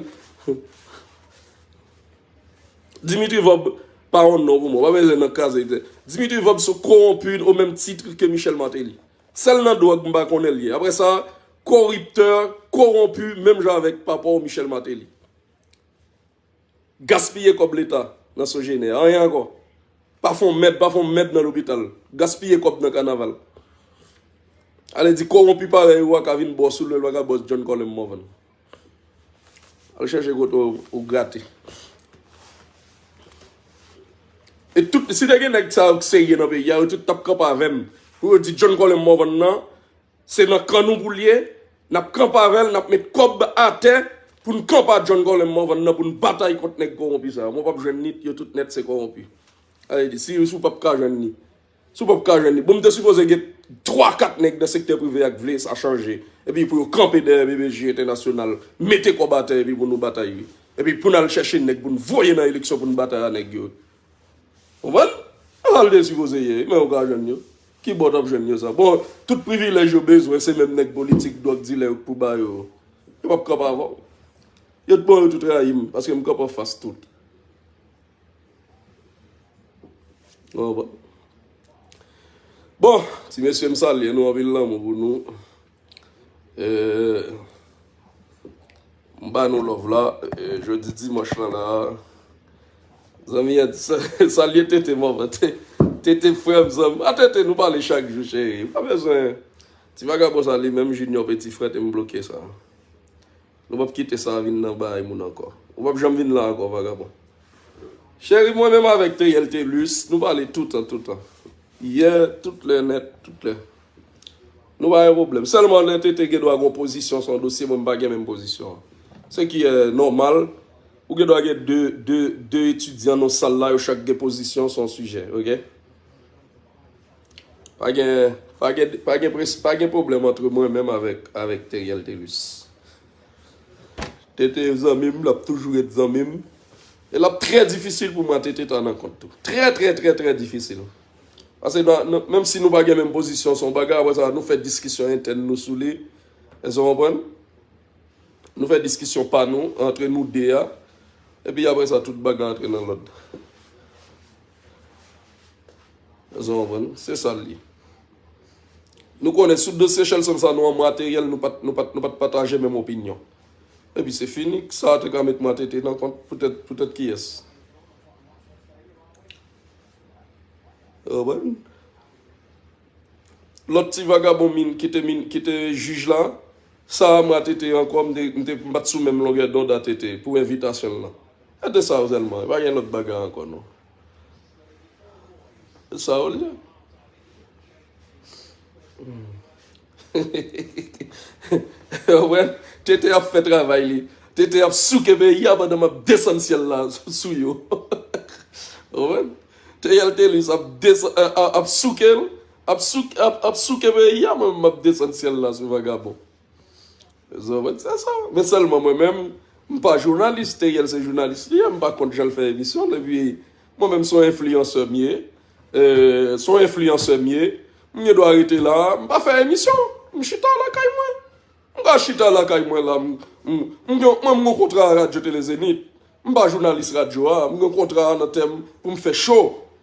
Dimitri Vorbe pa yon non pou mwen. Pa bezwen nan kaze. Dimitri Vorbe se kowonpi o menm tit ke Michel Martelly. Sèl nan dwòg m pa konnen l ye. Apre sa, koriptè, kowonpi, menm jan avèk papa w Michel Martelly. Gaspiye kòb Leta nan Sogener. Anyen ankò. Pa fè yon mèd, pa fè yon mèd nan lopital. Gaspiye kòb nan kanaval. Ale di kowonpi parèy ou a ka vin bòs ou lè l pa ka bòs John Colin Morvan. Al chèche kote w, ou grate. E tout, si te gen nèg sa yo k serye nan peyi a, yo tout t ap kanpe avè m. Pou yo di John Colin Morvan nan, se nan kan nou pou l ye, n ap kanpe avè l, n ap met kòb atè pou n kanpe a John Colin Morvan nan, pou n batay kont nèg kowonpi sa yo. Mwen p ap jwenn ni, yo tout nèt se kowonpi. Ale di, si, si w p ap ka jwenn ni. Si w p ap ka jwenn li. Bon, m te sipoze gen twa, kat nèg nan sektè prive a k vle sa chanje. Epi pou yo kanpe dèyè B B J entènasyonal, mete kòb atè epi pou nou batay wi. Epi pou n al chèche nèg pou n voye nan eleksyon pou n batay a nèg yo. Konprann? Sa l te sipoze ye, men ou ka jwenn yo. Ki bò w t ap jwenn yo sa? Bon, tout privilèj yo bezwen, se menm nèg politik, dwòg dilè yo k pou ba yo. Yo p ap kanpe avè w. Yo t bon, yo tout rayi m, paske m kanpe anfas tout. Bon, bon. Bon, ti mesye, m salye nou, anpil lanmou pou nou. Eh, m ba nou love la. Eh, jodi dimanch lan la. Zanmi an di sa, salye Tete, manman. Te-, Tete, frè m, zanmi. A Tete, nou pale chak jou, cheri. Pa bezwen. Ti vagabon sa, li menm, Junior, peti frè, te m bloke sa. Nou p ap kite sa vin nan bagay moun ankò. Ou p ap janm vin la ankò, vagabon. Cheri, mwen menm avèk Teriel Telus, nou pale toutan, toutan. Yè, tout lè nèt, tout lè. Nou pa gen pwoblèm. Sèlman lè Tete gen dwa gen yon pozisyon sou yon dosye, mwen m pa gen menm pozisyon an. Se ki, eh, nòmal, ou gen dwa gen de, de, de etidyan nan sal la, yo chak gen pozisyon sou yon sijè, oke? Pa gen, pa gen, pa gen pres-, pa gen pwoblèm antre mwen menm avèk, avèk Teriel Telus. Tete zanmi m, l ap toujou ret zanmi m. E l ap trè difisil pou mwen Tete ta nan kont tou. Trè, trè, trè, trè difisil. Paske nan, nan, menm si nou pa gen menm pozisyon sou yon bagay, apre sa, nou fè diskisyon entèn nou sou li. Èske w konprann? Nou fè diskisyon pa nou, antre nou de a. Epi apre sa, tout bagay antre nan lòd. Èske w konprann? Se sa l ye. Nou konnen sou dosye Shelson sa, nou an materyèl, nou pa t, nou pa t, nou pa t pataje menm opinyon. Epi se fini, sa a te ka met mwen Tete nan kont poutèt, poutèt kiyès? Ou konprann? Lòt ti vagabon min, ki te min, ki te jij la, sa a mwen Tete ankò, m te, m te, m pa t sou menm longè dond a Tete pou envitasyon l lan. Gade sa sèlman, pa gen lòt bagay ankò non. Sa w li. Ou wè, Tete ap fè travay li. Tete ap souke peyi a pandan m ap desann syèl la sou yo. Ou wè? Teriel Telus ap desann, ap souke l Ap souke, ap, ap souke peyi a, mwen menm m ap desann syèl la sou vagabon. Zòrèt, se sa. Men sèlman mwen menm, m pa jounalis, Teriel se jounalis li ye, m pa kont jan l fè emisyon l, epi mwen menm se yon enfliyansè m ye, e, se yon enfliyansè m ye, m gen dwa rete la, m pa fè emisyon, m chita lakay mwen. M ka chita lakay mwen la, m, m, m gen, mwen m gen yon kontra a Radyo Tele Zenith. M pa jounalis radyo a, m gen kontra a nan tèm pou m fè cho.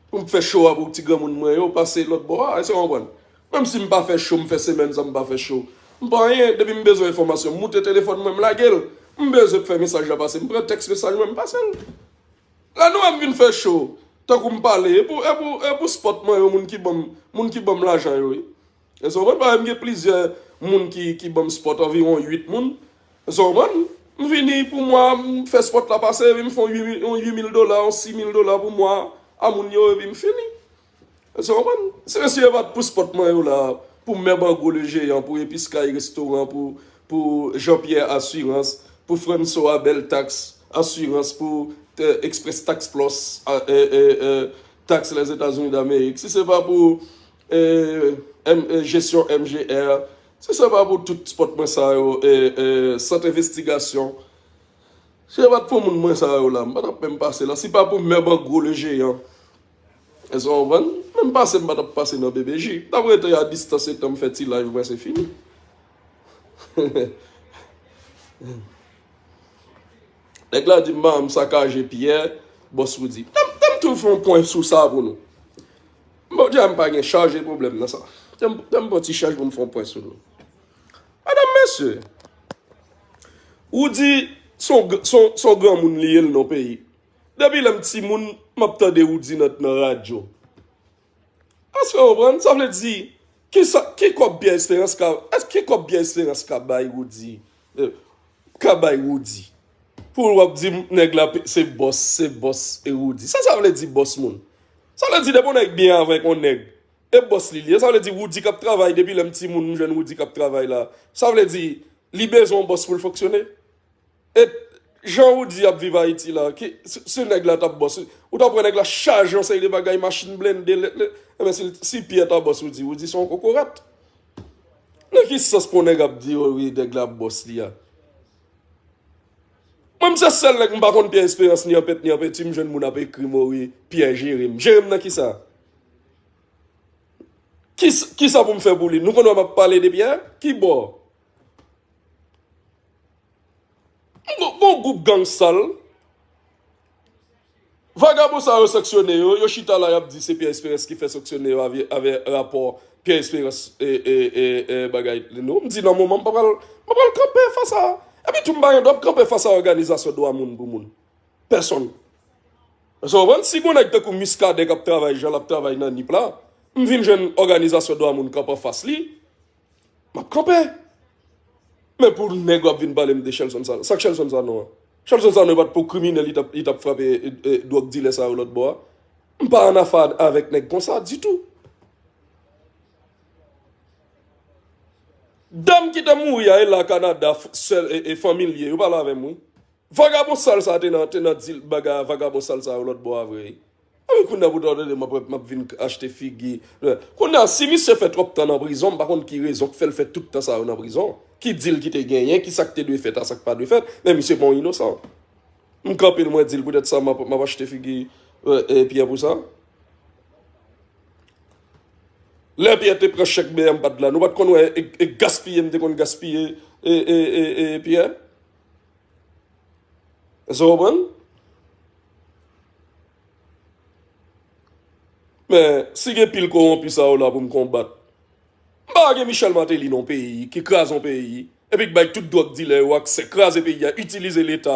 Pou m fè cho a pou ti granmoun mwen yo pase lòt bò a, èske w konprann? Menm si m pa fè cho, m fè semèn sa m pa fè cho. M pa anyen, depi m bezwen enfòmasyon, m moute telefòn mwen, m lage l. M bezwen fè mesaj la pase, m pran tèks mesaj mwen, m pase l. La nou wè m vin fè cho, tankou m pale, e pou, e pou, e pou spòt mwen yo, moun ki ban m, moun ki ban m lajan yo, wi. Èske w konprann? Paske m gen plizyè moun ki, ki ban m spòt, anviwon uit moun. Èske w konprann? M vini pou mwa, m fè spòt la pase, epi m fè yon uit mil, yon uit mil dola, yon sis mil dola pou mwa a moun yo, epi m fini. Èske w konprann? Si mesye yo pa t pou spòt mwen yo la, pou Mèbango le jeyan, pou Episkay restoran, pou, pou Jean Pierre asirans, pou Franso Abel taks asirans, pou, eh, Express Tax Plus, a, eh, eh, eh, taks Lèzetazini Damerik, si se pa pou, eh, M, eh, jesyon M G R, si se pa pou tout spòt mwen sa yo, eh, eh, sant envestigasyon, si se pa t pou moun mwen sa yo la, m pa t ap menm pase la. Si pa pou Mèbango le jeyan, èske w konprann? Menm pase m pa t ap pase nan B B J. M t ap rete a distans etan m fè ti live mwen, se fini. Nèg la di m, "M sakaje Pierre, bòs Roody." Tanm, tanm tou fè yon pwen sou sa pou nou. M pa di a m pa gen chaj e pwoblèm nan sa. Tanm, tanm pran ti chaj pou m fè yon pwen sou nou. Madanm, mesye, Roody, se yon gr-, se yon, se yon granmoun li ye l nan peyi. Depi lè m timoun, m ap tande Roody nan, nan radyo. Èske w konprann? Sa vle di, ki sa, ki kòb Pierre Espérance ka, èske ki kòb Pierre Espérance ka bay Roody? Eh, ka bay Roody? Pou w ap di m, nèg la pe-, se bòs, se bòs, e Roody. Sa sa vle di, bòs moun? Sa vle di, depi yon nèg byen avèk yon nèg, e bòs li li ye. Sa vle di, Roody k ap travay, depi lè m timoun, m jwenn Roody k ap travay la. Sa vle di, li bezwen yon bòs pou l fonksyone. E jan Roody ap viv Ayiti la, ki, si, si nèg la t ap bòs, ou t ap wè nèg la chaje yon seri de bagay, machin blende, le, le, enben si, si Pierre ta bòs Roody, Roody se yon kokorat. Nan ki sans pou nèg ap di, "Oh wi, nèg la ap bòs li a"? Mwen, m se sèl nèg m pa konn Pierre Espérance ni an pent ni an penti, m jwenn moun ap ekri m, "Oh wi, Pierre jere m." Jere m nan ki sa? Ki s-, ki sa pou m fè pou li? Nou konn wè m ap pale de Pierre? Ki bò? Gon, gon gwoup gang sal. Vagabon sa yo sanksyone yo, yo chita la y ap di se Pierre Espérance ki fè sanksyone yo avè, avè rapò Pierre Espérance, e, e, e, e, bagay nou. M di nan moman m pa pral, m pa pral kanpe fas a. Epi tou m pa gen dwa ap kanpe fas a òganizasyon dwa moun pou moun. Pèsonn. Èske w konprann? Si gon nèg tankou Muscadin k ap travay jan l ap travay nan Nip la, m vin jwenn òganizasyon dwa moun kanpe anfas li, m ap kanpe. Men pou nèg w ap vin pale m de Shelson Sanon. Sa k Shelson Sanon an? Shelson Sanon pa t pou kriminèl, li t ap, li t ap frape, e, e, dwòg dilè sa yo lòt bò a. M pa ann afè avèk nèg konsa ditou. Dam ki te mouri a, e la Kanada, f-, sè, e, e fanmi l ye, yo pale avè m, wi. Vagabon sal sa te nan, te nan dil bagay a, vagabon sal sa yo lòt bò a vre. Epi kounye a pou w tande m ap, m ap vin achte figi. Kounye a, si misye fè twòp tan nan prizon, m pa konn ki rezon k fè l fè tout tan sa yo nan prizon. Ki dil ki te genyen, ki sa k te dwe fèt a sa k pa dwe fèt, men misye pa yon inosan. M kanpe l, mwen di l poutèt sa m ap, m ap achte figi, e, e, Pierre pou sa. Lè Pierre te pran chèk B M pa t la, nou pa t konn wè e, e gaspiye m te konn gaspiye, e, e, e, e, Pierre? Èske w konprann? Men, si gen pil kowonpi sa yo la pou m konbat, m pa gen Michel Martelly nan peyi, ki kraze yon peyi, epi k bay tout dwòg dilè yo aksè, kraze peyi a, itilize Leta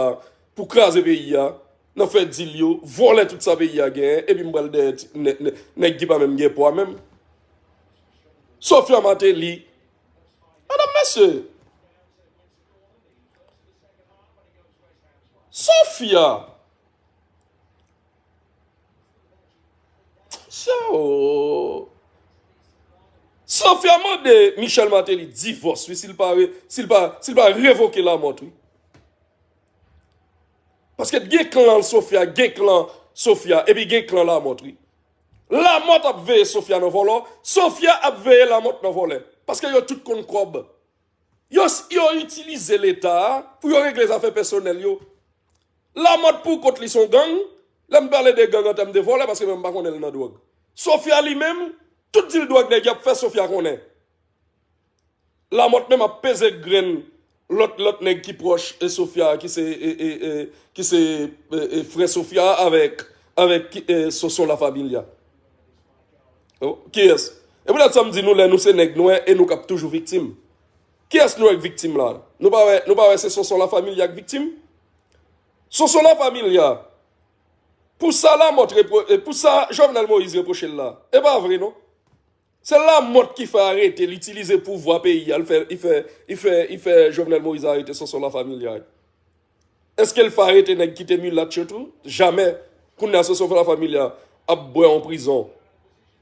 pou kraze peyi a, nan fè dil yo, vòlè tout sa peyi a genyen, epi m pral dèyè ti, nè, nè, nèg ki pa menm gen pwa menm. Sophia Martelly, madanm, mesye, Sophia. So, Sophia mande Michel Martelly divòs, wi, si l pa re-, si l pa, si l pa revoke Lamothe, wi. Paske gen klan Sophia, gen klan Sophia, epi gen klan Lamothe, wi. Lamòt ap veye Sofia nan vòlò, Sofia ap veye Lamòt nan vòlè. Paske yo tout konn kòb. Yo, yo itilize Leta a pou yo regle zafè pèsonèl yo. Lamòt pou kont li se yon gang. Lè m pale de gang an tèm de vòlè, paske mwen m pa konnen l nan dwòg. Sofia li menm, tout dil dwòg nèg y ap fè, Sofia konnen. Lamòt menm ap peze grenn lòt, lòt nèg ki pwòch e Sofia a, ki se, e, e, e, ki se e, e, frè Sofia a avèk, avèk ki- e, Sonson Lafamilia. Oh, kiyès? E poutèt sa m di nou, lè nou se nèg nwè e nou k ap toujou viktim. Kiyès nou wè k viktim la? Nou pa wè, nou pa wè se Sonson Lafamilia k viktim? Sonson Lafamilia, pou sa Lamòt repwo- e pou sa Jovenel Moïse repwoche l la, e pa vre non. Se Lamòt ki fè arete l, itilize pouvwa peyi a, l fè, li fè, li fè, li fè Jovenel Moïse arete Sonson Lafamilia. Èske l fè arete nèg ki te milat yo tou? Jamè. Kounye a Sonson Lafamilia ap bwè yon prizon.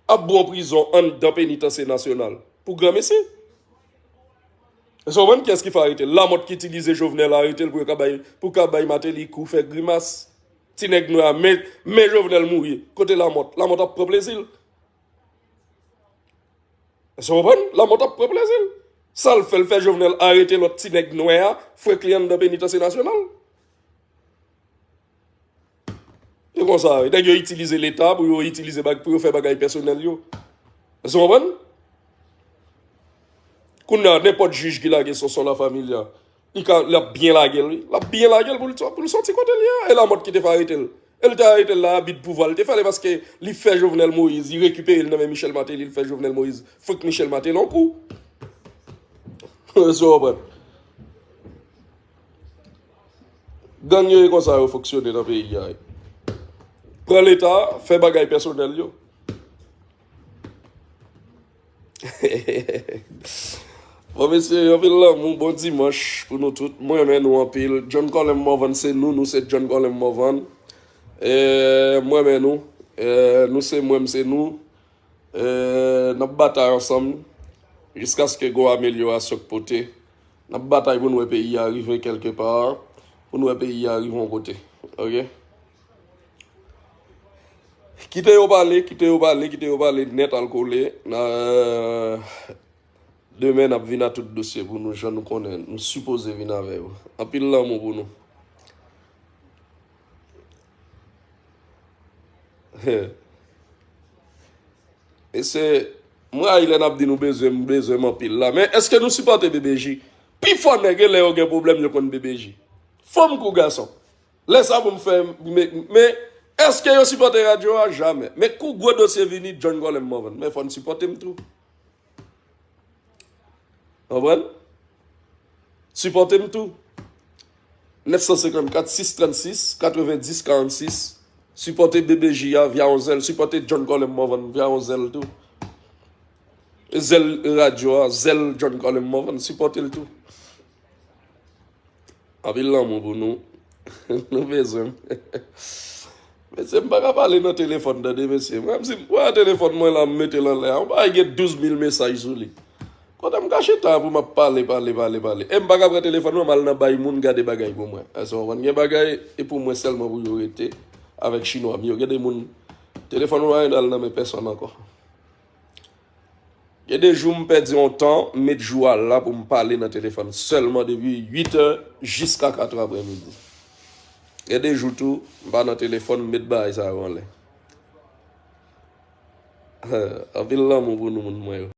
Ap bwè yon prizon anndan penitansye nasyonal. Pou granmesi. Èske w konprann kiyès ki fè arete l? Lamòt ki itilize Jovenel arete l pou yo ka bay, pou ka bay Martelly kou fè grimas. Ti nèg nwè a, men, men Jovenel mouri. Kote Lamòt? Lamòt ap pran plezi l. Èske w konprann? Lamòt ap pran plezi l. Sa l fè, l fè Jovenel arete lòt ti nèg nwè a, frenk li anndan penitansye nasyonal. E konsa, nèg yo itilize Leta pou yo itilize bag, pou yo fè bagay pèsonèl yo. Èske w konprann? Kounye a, nenpòt jij ki lage Sonson Lafamilia, li ka, l ap byen lage l, wi. L ap byen lage l pou l, pou l soti kote l ye a. E Lamòt ki te fè arete l. E l te arete l la, abi de pouvwa l te fè l, e paske li fè Jovenel Moïse, li rekipere l nan men Michel Martelly, li fè Jovenel Moïse, frenk Michel Martelly yon kou. Èske w konprann? Gang yo e konsa yo fonksyone nan peyi a. Pran Leta, fè bagay pèsonèl yo. Bon, mesye, anpil lanmou, bon dimanch pou nou tout. Mwen renmen nou anpil. John Colem Morvan se nou, nou se John Colem Morvan. E, mwen renmen nou. E, nou se mwen, m se nou. E, n ap batay ansanm jiskaske gon amelyorasyon k pote. N ap batay pou n wè peyi a rive kèlke pa, pou n wè peyi a rive yon kote. Oke? Kite yo pale, kite yo pale, kite yo pale nèt al kole. Na, demen, n ap vin a tout dosye pou nou, jan nou konnen, nou sipoze vin avè yo. Anpil lanmou pou nou. Mesye, mwen rayi lè n ap di nou bezwen m, bezwen m anpil la. Men èske nou sipòte B B J? Pifò nèg, e lè yo gen pwoblèm, yo konn B B J. Fanm kou gason. Lè sa pou m fè, men, men èske yo sipòte radyo a? Jamè. Men kou gwo dosye vini, John Colem Morvan. Men fò n sipòte m tou. Konprann? Sipòte m tou. Nèf san senkannkat, sis trannsis, katrevenndis, karannsis. Sipòte B B J a via yon zèl. Sipòte John Colem Morvan via yon zèl tou. Zèl radyo a, zèl John Colem Morvan. Sipòte l tou. Anpil lanmou pou nou. Nou bezwen m. Mesye, m pa ka pale nan telefòn, tande, mesye. Mwen, si m pran telefòn mwen la, m mete l anlè a, m pa gen douz mil mesaj sou li. Kote m ka chita pou m ap pale, pale, pale, pale. E m pa ka pran telefòn mwen, m al nan bay moun gade bagay pou mwen. Èske w konprann? Gen bagay, e pou mwen sèlman pou yo rete avèk chinwa m yo. Gen de moun, telefòn mwen pa gen dwa al nan men pèsonn ankò. Gen de jou m pèdi yon tan, m met jou a la pou m pale nan telefòn sèlman depi uit è jiska kat è aprèmidi. Gen de jou tou, m pa nan telefòn, m met bagay sa yo anlè. Anpil lanmou pou nou, moun mwen yo.